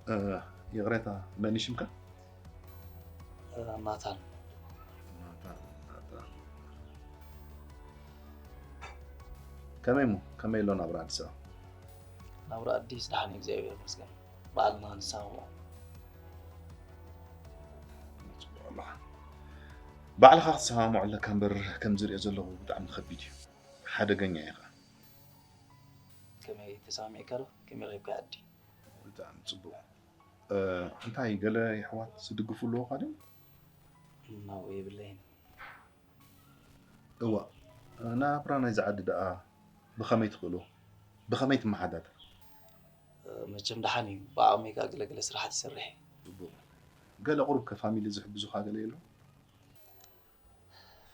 እ፣ ይቕሬታ፣ መን እዩ ሽምካ? እ፣ ናታን። ናታን፣ ናታን። ከመይ እሞ? ከመይ ኣሎ ናብራ ኣዲስ ኣበባ? ናብራ ኣዲስ ደሓን እዩ፣ እግዚኣብሔር ይመስገን። ባዕልና ንሰማምዖ። ጽቡቕ ኣለኻ። ባዕልኻ ክትሰማምዖ ኣለካ እምበር፣ ከም ዝሪኦ ዘለኹ ብጣዕሚ ከቢድ እዩ። ሓደገኛ እዩ ኸኣ። ከመይ ተሰማሚዕካ ዶ? ከመይ ረኺብካ ዓዲ? ብጣዕሚ ጽቡቕ። እ፣ እንታይ ገለ የሕዋት ዝድግፉ ኣለዉኻ ድዮም? እሞ የብለይን። እዋእ፣ ናብራ ናይዚ ዓዲ ደኣ ብኸመይ ትኽእሎ? ብኸመይ ትመሓዳደር? መቸም ደሓን እዩ፣ ብዓቕመይ ከኣ ገለ ገለ ስራሓት ይሰርሕ እየ። ጽቡቕ። ገለ ቁሩብ ከ ፋሚሊ ዝሕግዙኻ ገለ የሎ?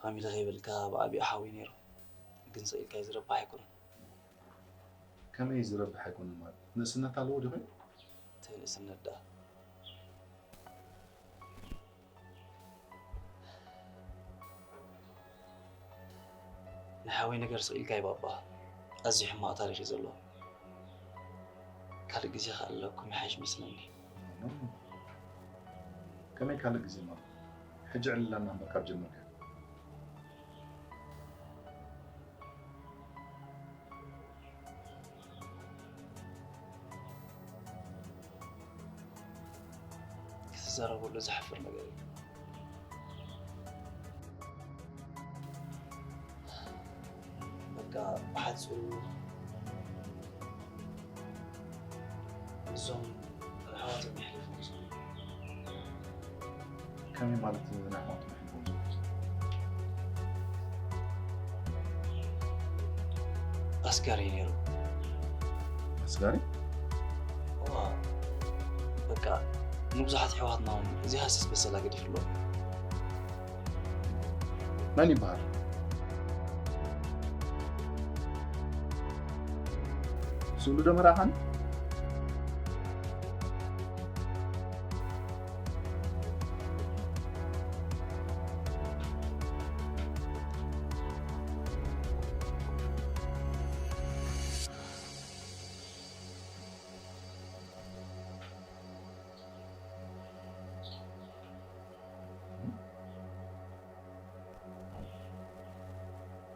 ፋሚሊ ከይበልካ ብዓቢኡ ሓወይ ነይሩ፣ ግን ስቕ ኢልካ እዩ ዝረብሕ ኣይኮነን። ከመይ እዩ ዝረብሕ ኣይኮነን ማለት? ንእስነት ኣለዎ ዶ ይኾን? እንታይ ንእስነት ደኣ? ሓወይ ነገር ስቕ ኢልካ እዩ ባባ። ኣዝዩ ሕማቕ ታሪኽ እዩ ዘሎ። ካልእ ግዜ ከኣ ኣለኩም ይሓይሽ መስለኒ። ከመይ ካልእ ግዜ ማለት ሕጂ ዕልላና እምበር ካብ ጀመርካ ክትዛረበሉ ዘሕፍር ነገር እዩ። በቃ ብሓፂሩ እዞም ኣሕዋቶም የሕሊፎም ዝብሉ ከመይ ማለት ንኣሕዋቶም የሕሊፎም ዝብሉ ኣስጋሪ ነይሩ። ኣስጋሪ እዋ፣ በቃ ንብዙሓት ኣሕዋትና እውን እዚ ሃሰስ በሰላ ገዲፍሎም። መን ይበሃል? ስእሉ ዶ መራኻኒ?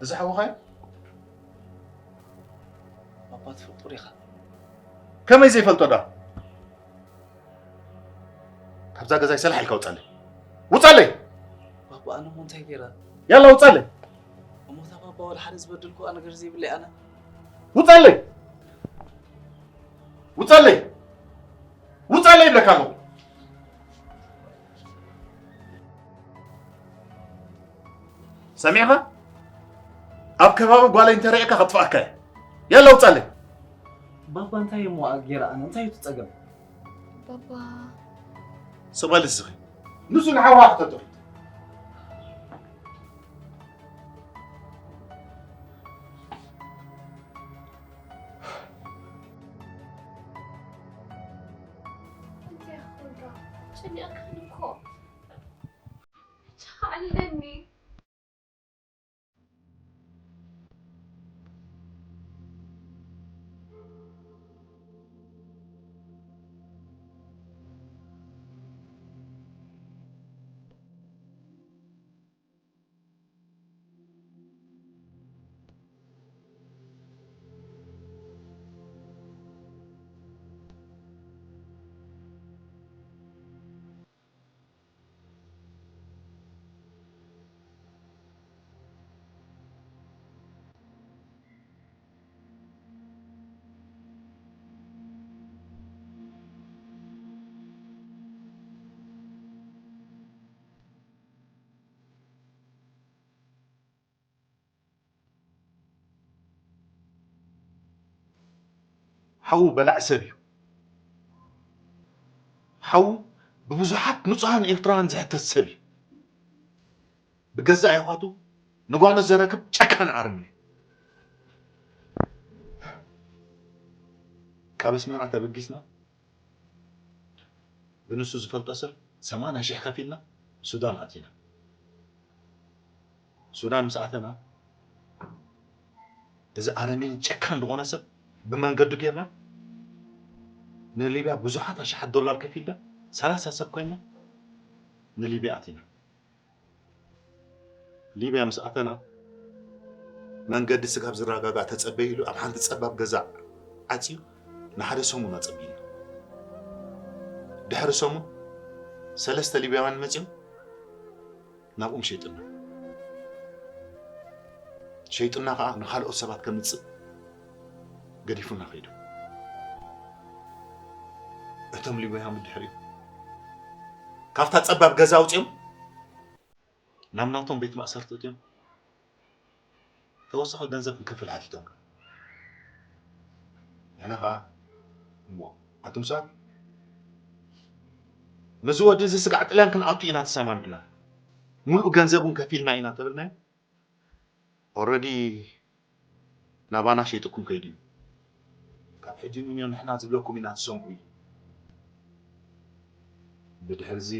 እዚ ሓውኻ እዩ? ኣባ ትፈልጦ ዲኻ? ከመይ ዘይፈልጦ ዳ? ካብዛ ገዛይ ሰላሕ ኢልካ ውፃለይ። ውፃለይ! ባባ ኣነ እሞ እንታይ ገይረ? ያላ ውፃለይ! እሞታ ባባ ወላ ሓደ ዝበደልኩዋ ነገር ዘይብለይ ኣነ። ውፃለይ! ውፃለይ! ውፃለይ ይብለካ ኣለኹ። ሰሚዕኻ? ኣብ ከባቢ ጓለይ እንተረእካ ከጥፍኣካ እየ። ያላ ውፃለይ! ባባ እንታይ እሞ ገይረ ኣነ? እንታይ እዩ እቲ ፀገም? ባባ ስቕ በሊ እስኺ። ንሱ ንሓውኻ ክተጥፍ። እንታይ ኾንካ? ጨኒቕካኒ እኮ። ቻ ኣለኒ። ሓዉ በላዕ ሰብ እዩ። ሓዉ ብብዙሓት ንጹሃን ኤርትራውያን ዝሕተት ሰብ እዩ። ብገዛእ ኣሕዋቱ ንጓኖት ዘረክብ ጨካን ኣርሚ እዩ። ካብ ኣስመራ ተበጊስና ብንሱ ዝፈልጦ ሰብ ሰማንያ ሽሕ ከፊልና ሱዳን ኣቲና። ሱዳን ምስ ኣተና እዚ ኣረሚን ጨካን ዝኾነ ሰብ ብመንገዱ ጌርና ንሊብያ ብዙሓት ኣሽሓት ዶላር ከፊልና ሰላሳ ሰብ ኮይና ንሊብያ ኣቲና። ሊብያ ምስ ኣተና መንገዲ ስጋብ ዝረጋጋእ ተጸበዩ ኢሉ ኣብ ሓንቲ ጸባብ ገዛ ዓጽዩ ንሓደ ሰሙን ኣጸቢዩና። ድሕሪ ሰሙን ሰለስተ ሊብያውያን መጺኦም ናብኦም ሸይጥና። ሸይጡና ከኣ ንኻልኦት ሰባት ከምጽእ ገዲፉና ከይዱ። እቶም ሊብያውያን ብድሕሪኡ ካብታ ጸባብ ገዛ ኣውጺኦም ናብ ናቶም ቤት ማእሰርቲ እትዮም ተወሳኺ ገንዘብ ክንከፍል ሓቲቶም። ንሕና ኸዓ እሞ ኣቱም ሰባት ምስዚ ወዲ እዚ ስጋዕ ጥልያን ክንኣቱ ኢና ተሰማሚዕና። ሙሉእ ገንዘብ እውን ከፊልና ኢና ተበልናዮ። ኦረዲ ናባና ሸይጥኩም ከይዱ እዩ። ካብ ሕጂ ንንዮ ንሕና ዝብለኩም ኢና ትሰምዑ እዩ። ብድሕሪ እዚ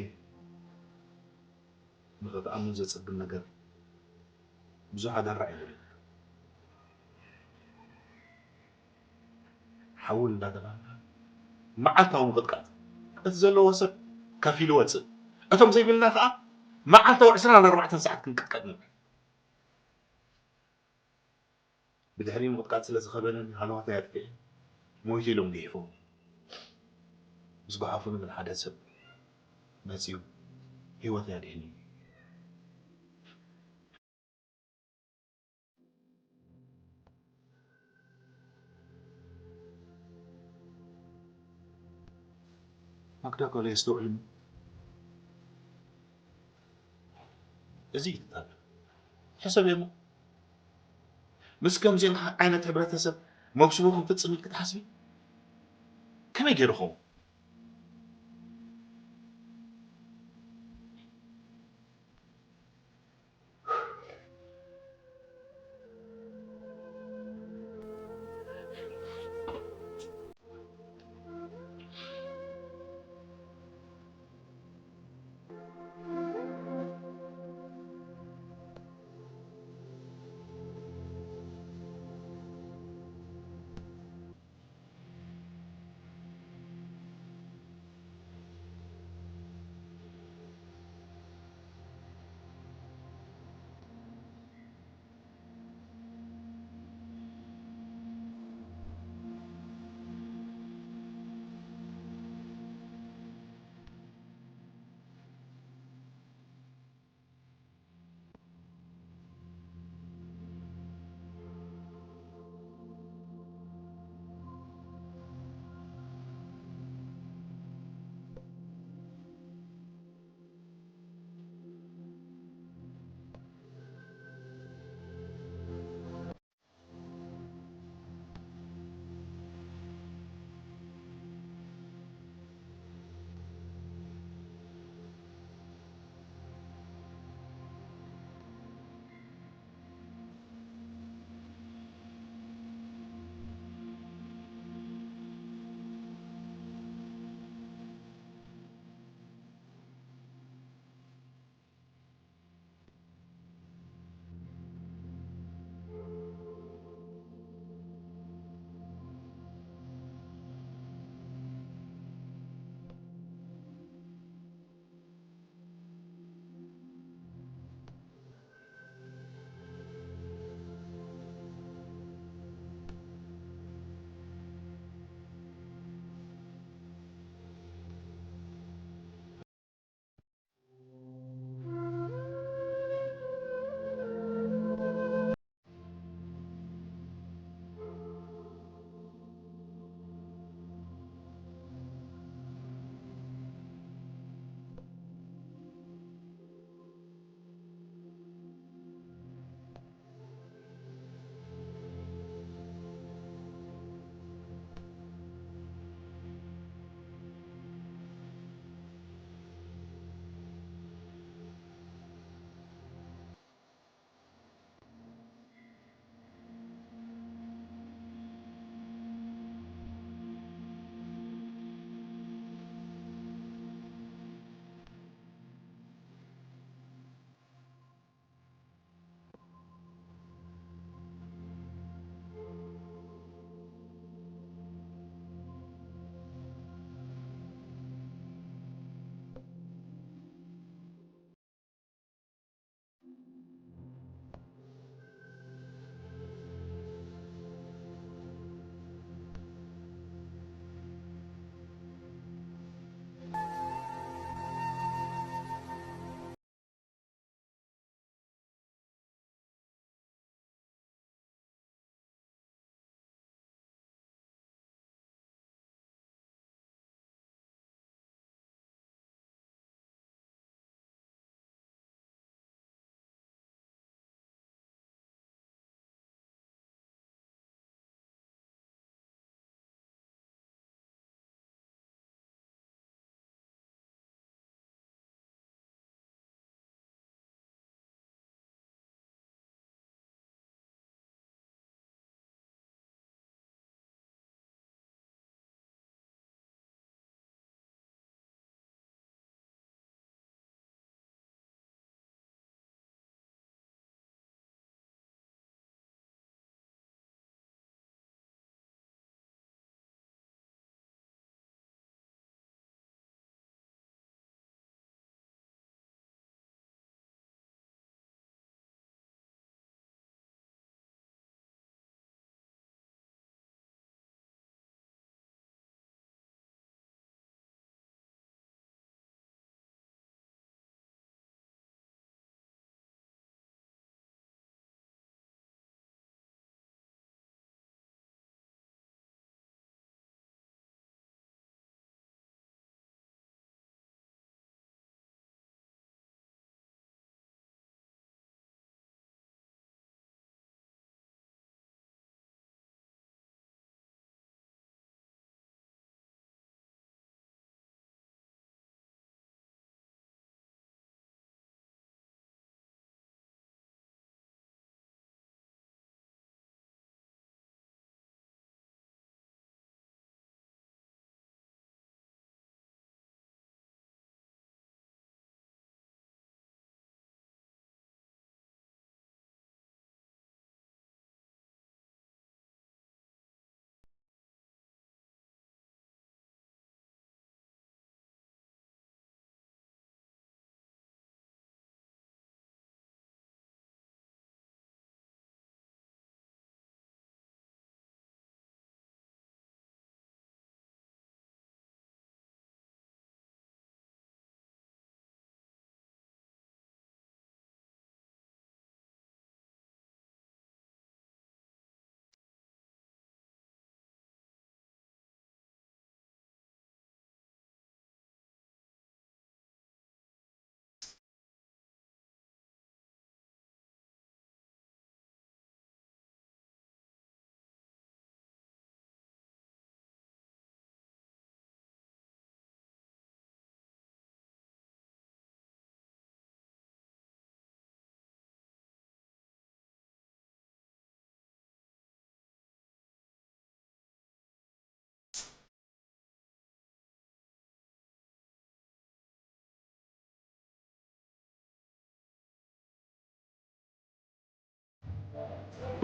ንኽትኣምኑ ዘጸግም ነገር ብዙሕ ኣደራዕ ይብሉ። ሓውል እንዳተባህልና መዓልታዊ ምቕጥቃጥ፣ እቲ ዘለዎ ሰብ ከፊሉ ወፅእ፣ እቶም ዘይብልና ከዓ መዓልታዊ ዕስራን ኣርባዕተን ሰዓት ክንቅጥቀጥ ንብል። ብድሕሪ ምቕጥቃጥ ስለ ዝኸበደኒ ሃለዋተይ ኣጥፊኤ ሞይቱ ኢሎም ግሒፎም ምስ ጓሓፉኒ፣ ግን ሓደ ሰብ መፂኡ ህይወተይ ኣድሒኑ። ማክዳ ጓለይ፣ ኣስተውዕሊ። እዚ እዩ ትታል። ሕሰብ እሞ፣ ምስ ከምዚኦም ዓይነት ሕብረተሰብ መብስቦ ክንፍጽም ኢልኪ ትሓስቢ? ከመይ ገይሩ ኸውን?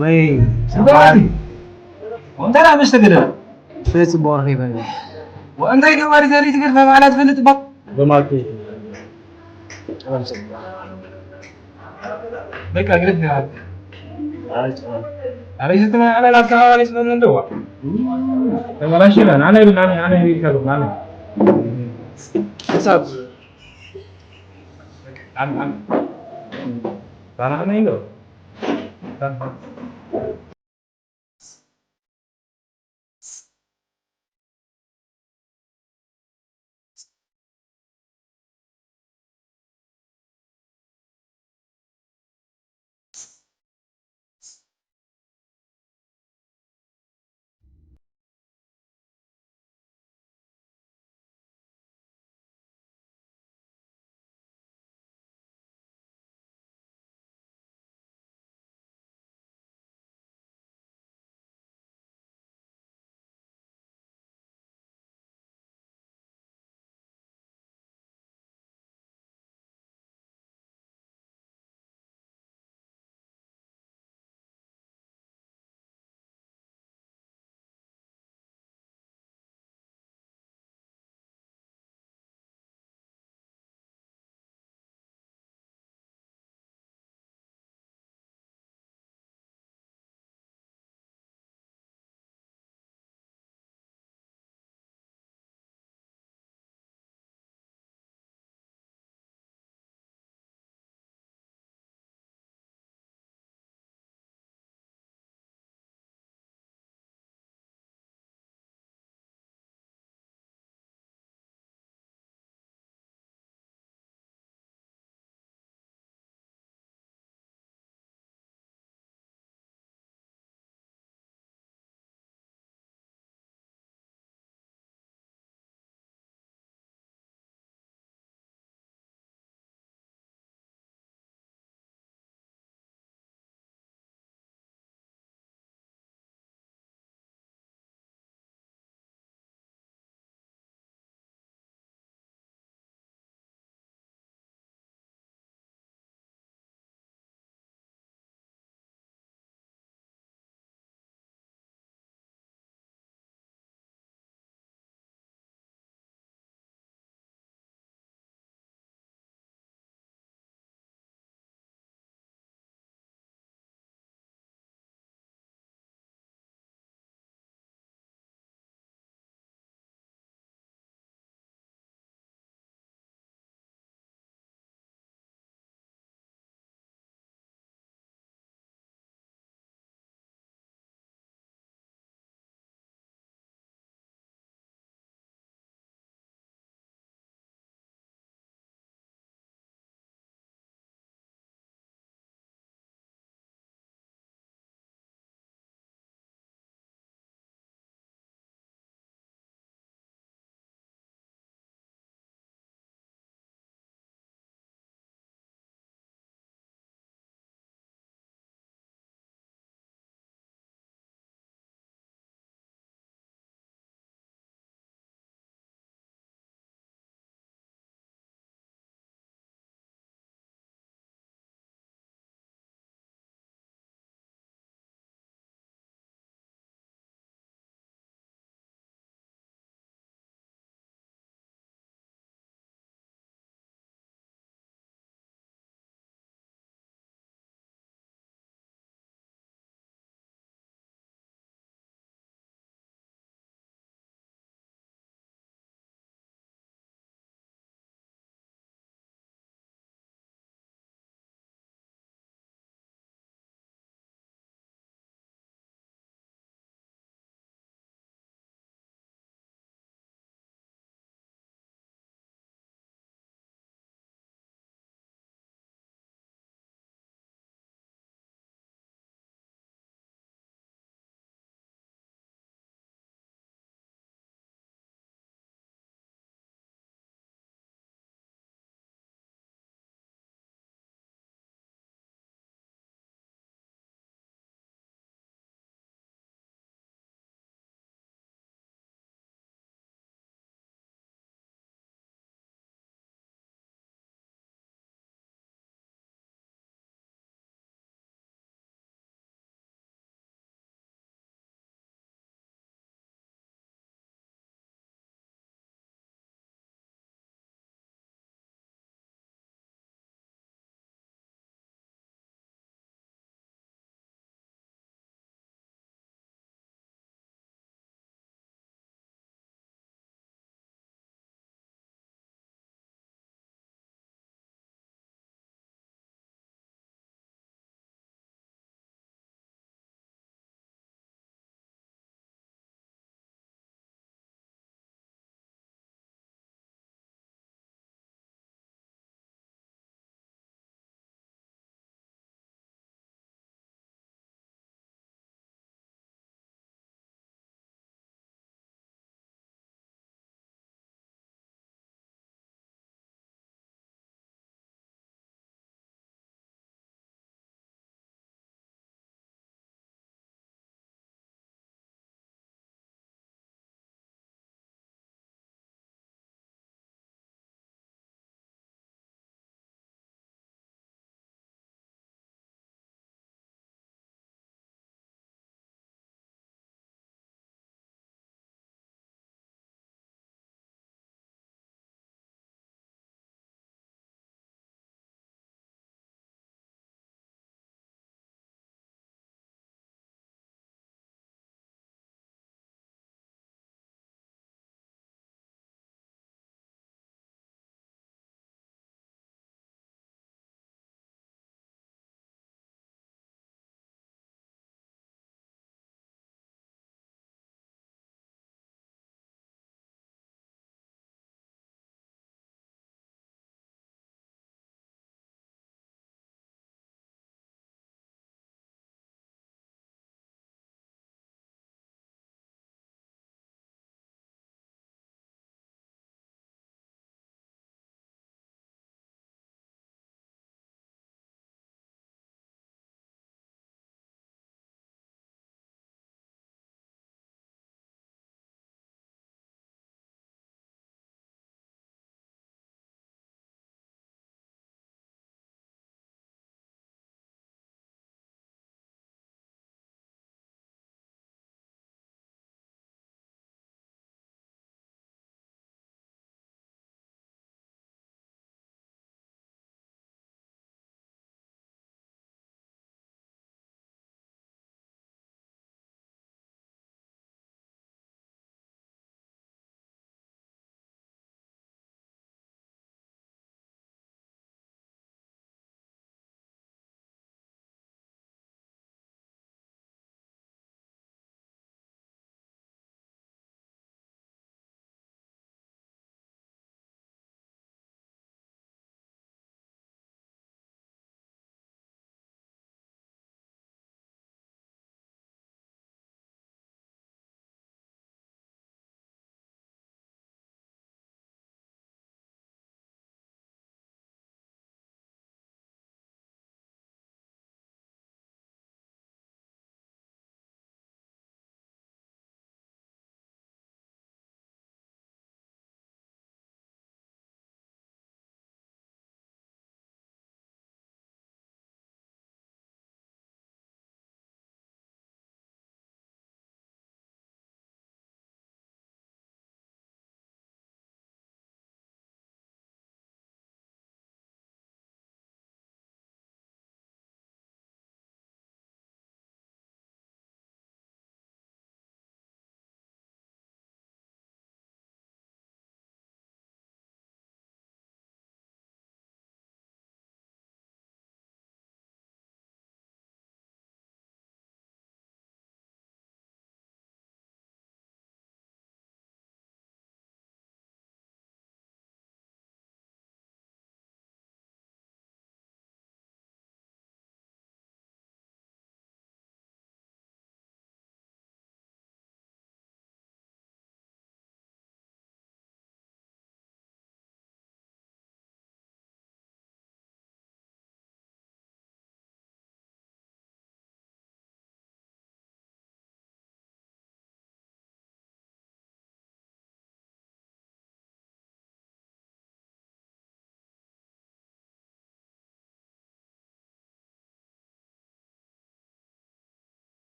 ወይ እንታይ ደኣ ምስ ተገደለ? ስለ ጽቡቕ ረኺበ። ወእንታይ ገባሪ ዘርኢ ትገድፈ ባዕላ ትፈልጥ እባ። ብማኪ። በቃ ግደፍ። ኣረ ስትመ ኣነ ናብታ ኣባሪ ስለ እንደዋ። ተበላሽና። ኣነ ይብል፣ ኣነ፣ ኣነ ይብል ከሉ፣ ኣነ። ክሳብ ኣን-፣ ኣን-፣ ባና ኣነ ይብል።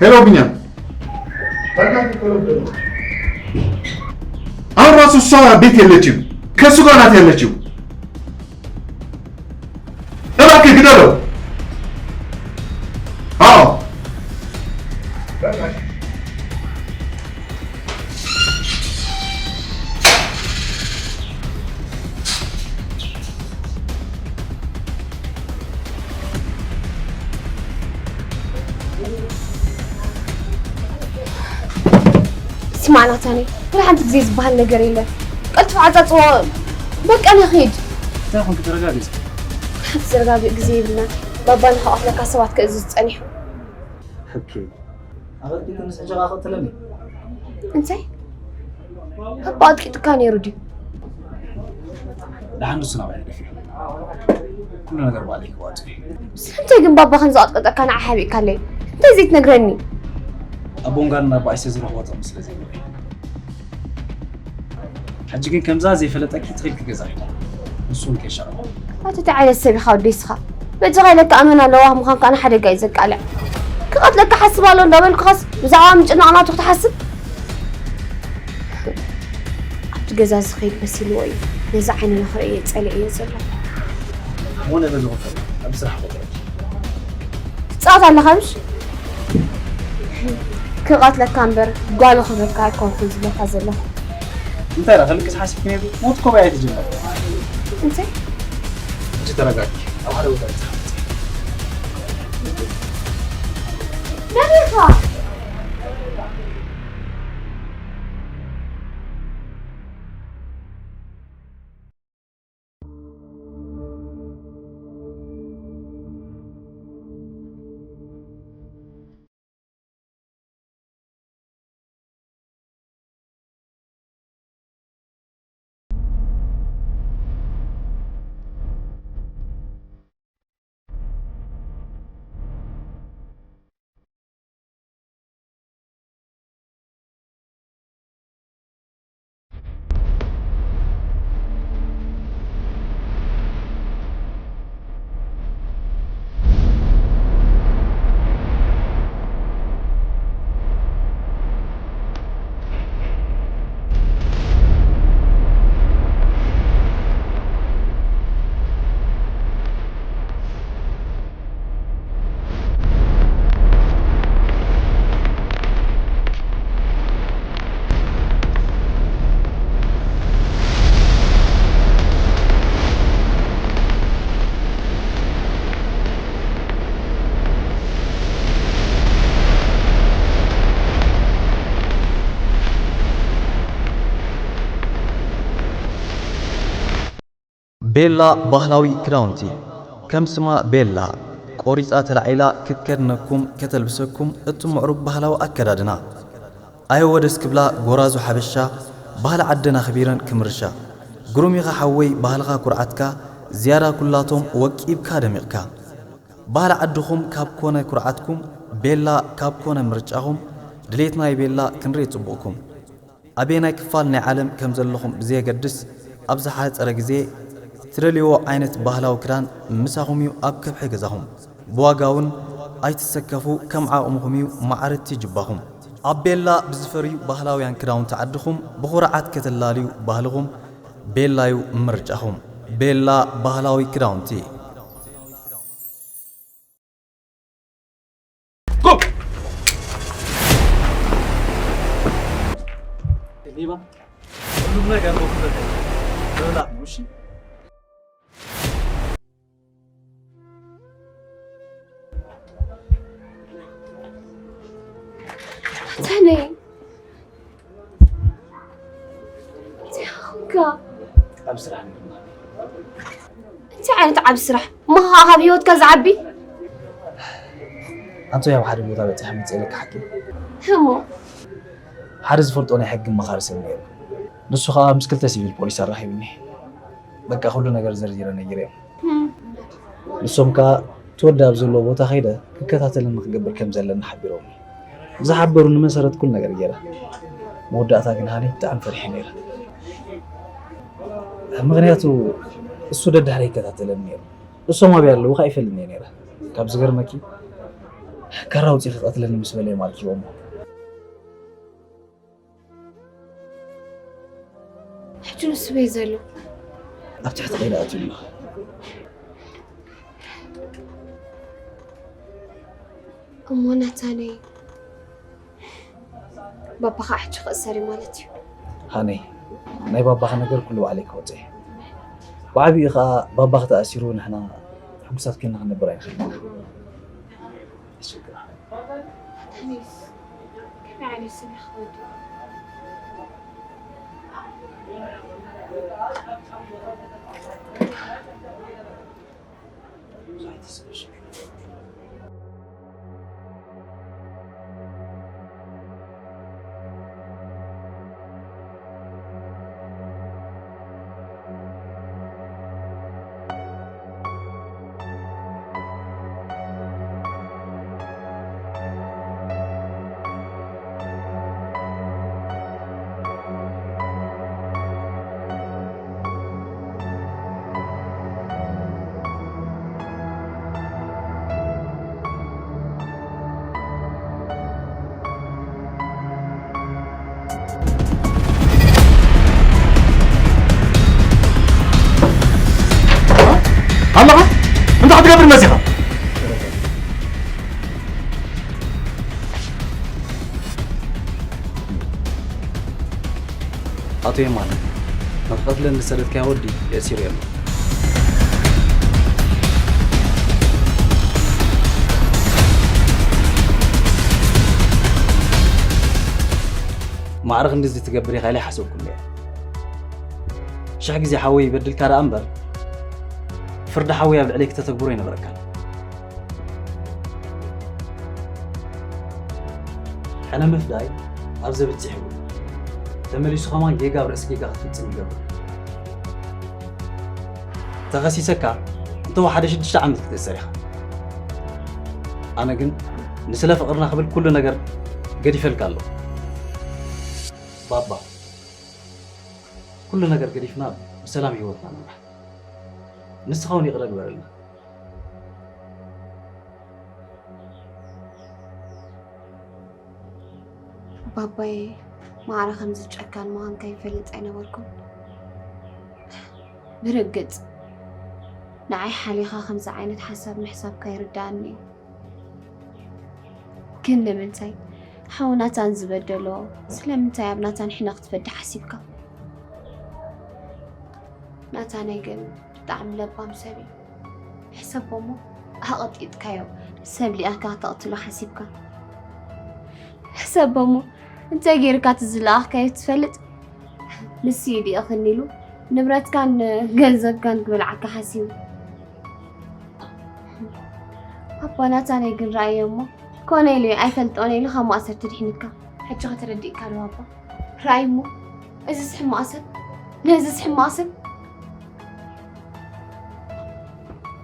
ሄሎ ቢኒያም፣ አሁን ራሱ እሷ ቤት የለችም፣ ከእሱ ጋር ናት ያለችው። እባክህ ግደለው። አዎ። ስማዕ ናታኒ፣ ወላ ሓንቲ ግዜ ዝበሃል ነገር የለን። ቀልጥፍ ዓጻጽዎ፣ በቃ ንኺድ። እንታይ ኾንክ? ተረጋጊ እስኪ። ሓንቲ ዘረጋግእ ግዜ የብልናን። ባባ ንኸቐትለካ ሰባት ከእዝዝ ጸኒሑ። ኦኬ። ኣበርኪት ምስ ሕጂ ኸኣ ቀትለኒ። እንታይ? ባባ ኣጥቂጡካ ነይሩ ድዩ? ደሓን ንሱ ናባይ ደፊኡ። ኩሉ ነገር ባዕለይ ክዋጽእ እየ። ስለምንታይ ግን ባባ ከም ዝቐጥቀጠካ ንዓ ሓቢእካለይ? እንታይ ዘይትነግረኒ? ኣቦን ጓልን ኣባይ ስለ ዝረኽቦ ጥቕሚ ስለ ዘይብሉ። ሕጂ ግን ከምዛ ዘይፈለጠኪ ትኽእል ክገዛ እዩ። ንሱ እውን ከይሻቐለ። ኣቶ እንታይ ዓይነት ሰብ ኢኻ ወደይ እስኻ? በጃኻ ኢለካ ኣመና ለዋህ ምዃንካ ንሓደጋ እዩ ዘቃልዕ። ክቐትለካ ሓስብ ኣሎ እንዳበልኩኻስ ብዛዕባ ምጭናቕ ናቱ ክትሓስብ? ኣብቲ ገዛ ዝኸይድ መሲልዎ እዩ። ነዚ ዓይኒ ንኽርእዮ ጸሊኤዮ ዘለኹ። እሞ ነበዚ ኾፈል ኣብ ስራሕ ቦታ እዩ። ትጻወት ኣለኻ ምሽ? ክቐትለካ እምበር ጓሉ ክህበካ ኣይኮንኩን ዝብለካ ዘለኹ። እንታይ ደኣ፣ ከልቅስ ሓሲብኪ ነይሩ? ሞት እኮ በይ ኣይትጅመር። እንታይ? ሕጂ ተረጋጊ። ኣብ ሓደ ቦታ ንተሓመጽ። መን ኢኻ? ቤላ ባህላዊ ክዳውንቲ። ከም ስማ ቤላ ቆሪጻ ተላዒላ ክትከድነኩም ከተልብሰኩም እቲ ምዕሩግ ባህላዊ ኣከዳድና። ኣየወ ደስ ክብላ ጎራዙ ሓበሻ፣ ባህሊ ዓድና ኣኽቢረን ክምርሻ። ግሩም ኢኻ ሓወይ ባህልኻ ኩርዓትካ፣ ዝያዳ ኩላቶም ወቂብካ ደሚቕካ። ባህሊ ዓድኹም ካብ ኮነ ኩርዓትኩም፣ ቤላ ካብ ኮነ ምርጫኹም፣ ድሌት ናይ ቤላ ክንርኢ ጽቡቕኩም። ኣበየናይ ክፋል ናይ ዓለም ከም ዘለኹም ብዘየገድስ፣ ኣብ ዝሓጸረ ግዜ ትደልይዎ ዓይነት ባህላዊ ክዳን ምሳኹም እዩ ኣብ ከብሒ ገዛኹም። ብዋጋ እውን ኣይትሰከፉ፣ ከም ዓቕምኹም እዩ ማዕረቲ ጅባኹም። ኣብ ቤላ ብዝፈርዩ ባህላውያን ክዳውንቲ ዓድኹም ብኹርዓት ከተላልዩ ባህልኹም፣ ቤላ እዩ ምርጫኹም። ቤላ ባህላዊ ክዳውንቲ። ሌባ፣ ሁሉም ነገር በኩል ምብላዕ ነው። እሺ። ተነይ። እንታይ ኾንካ? ኣብ ስራሕ ንግባ። እንታይ ዓይነት ዓቢ ስራሕ? እሞ ኸዓ ካብ ህይወትካ ዝዓቢ? ኣንቶይ ኣብ ሓደ ቦታ በጺሐ መጽእ ኢለካ ሓኪም። እሞ? ሓደ ዝፈልጦ ናይ ሕጊ ኣማኻሪ ሰብ ነይሩ። ንሱ ኸዓ ምስ ክልተ ሲቪል ፖሊስ ኣራኺቡኒ። በቃ ኩሉ ነገር ዘርዚረ ነጊረዮም። እም። ንሶም ከኣ እቲ ወዲ ኣብ ዘለዎ ቦታ ከይደ ክከታተልን ክገብር ከም ዘለኒ ሓቢሮምኒ። ዝሓበሩኒ መሰረት ኩሉ ነገር ገይረ። መወዳእታ ግን ሃኒ ብጣዕሚ ፈሪሐ ነይረ። ምኽንያቱ እሱ ደድሕረይ ይከታተለኒ ነይሩ። እሶም ኣበይ ኣለዉ ከኣ ይፈልጥን እየ ነይረ። ካብ ዝገርመኪ ካራ ውፅኢ ክትቐትለኒ ምስ በለየ ማለት እዩ እሞ። ሕጂ ንሱ በይ ዘሎ? ኣብ ትሕቲ ቀይዲ ኣትዩ ኣሎ። እሞ ናታነይ፣ ባባኻ ሕጂ ክእሰር እዩ ማለት እዩ። ሃነይ፣ ናይ ባባኻ ነገር ኩሉ ባዕለይ ክወፅእ እየ። ብዓብዩ ከዓ ባባኻ ተኣሲሩ ንሕና ሕጉሳት ኮይና ክንነብር ኣይንኽእልን። ኣስቸግራ። ኣነስ ከመይ ዓይነት ስራሕ ክወዱ? ኣለኻ? እንታይ ክትገብር መፂኻ? ኣቶ የማነ፣ ንኽቐትለኒ ዝሰደድካዮ ወዲ የእሲሩ ኣሎ። ማዕረ ክንድዚ ትገብር ኢኻ ኢለ ኣይሓሰብኩን እየ። ሽሕ ግዜ ሓወይ ይበድልካ ደኣ እምበር፣ ፍርዲ ሓወይ ኣብ ልዕለይ ክተተግብሮ ኣይነበረካን። ሕነ ምፍዳይ ኣብ ዘብጽሕ ይውዕል። ተመሊሱ ከማን ጌጋ ኣብ ርእሲ ጌጋ ክትፍጽም ይገብር። ተኸሲሰካ እንተወሓደ ሽዱሽተ ዓመት ክትእሰር ኢኻ። ኣነ ግን ንስለ ፍቕርና ክብል ኩሉ ነገር ገዲፈልካ ኣለኹ። ባባ፣ ኩሉ ነገር ገዲፍና ብሰላም ህይወትና ንምራሕ። ንስኻ እውን ይቕረ ግበረልና። ባባዬ፣ ማዕረ ከምዚ ጨካን ምዃንካ ይፈልጥ ኣይነበርኩን። ብርግጽ ንዓይ ሓሊኻ ከምዚ ዓይነት ሓሳብ ምሕሳብካ ይርድኣኒ እዩ። ግን ንምንታይ ሓው ናታን ዝበደሎ፣ ስለምንታይ ኣብ ናታን ሕነ ክትፈዲ ሓሲብካ? ናታነይ ግን ብጣዕሚ ለባም ሰብ እዩ። ሕሰቦ እሞ ኣቐጢጥካዮ ሰብ ሊኣካ ክተቕትሎ ሓሲብካ። ሕሰቦ እሞ እንታይ ጌርካ እቲ ዝለኣኽካዮ ትፈልጥ? ንሱ እዩ ሊእኽኒ ኢሉ ንብረትካን ገንዘብካን ክበልዓካ ሓሲቡ። ኣባ ናታነይ ግን ረኣዮ እሞ ኮነ ኢሉ እዩ ኣይፈልጦን ኢሉ ካብ ማእሰርቲ ድሒኑካ። ሕጂ ከተረዲእካ ኣለዎ ኣባ። ረኣይ እሞ እዚ ዝሕማቕ ሰብ ነዚ ዝሕማቕ ሰብ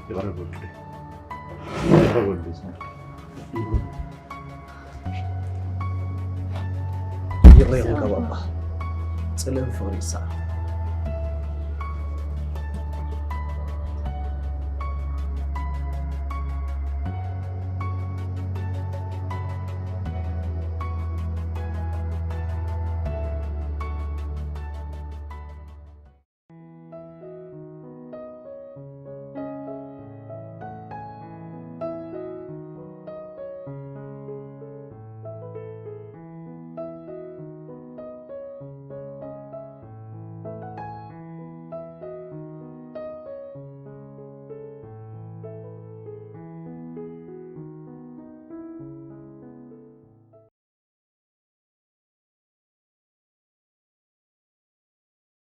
ይቕረ በሉ። ይቕረ በሉ። ይቕረ ይኹንካ ባባ። ጽልእን ፍቕሪ ይሰዓር።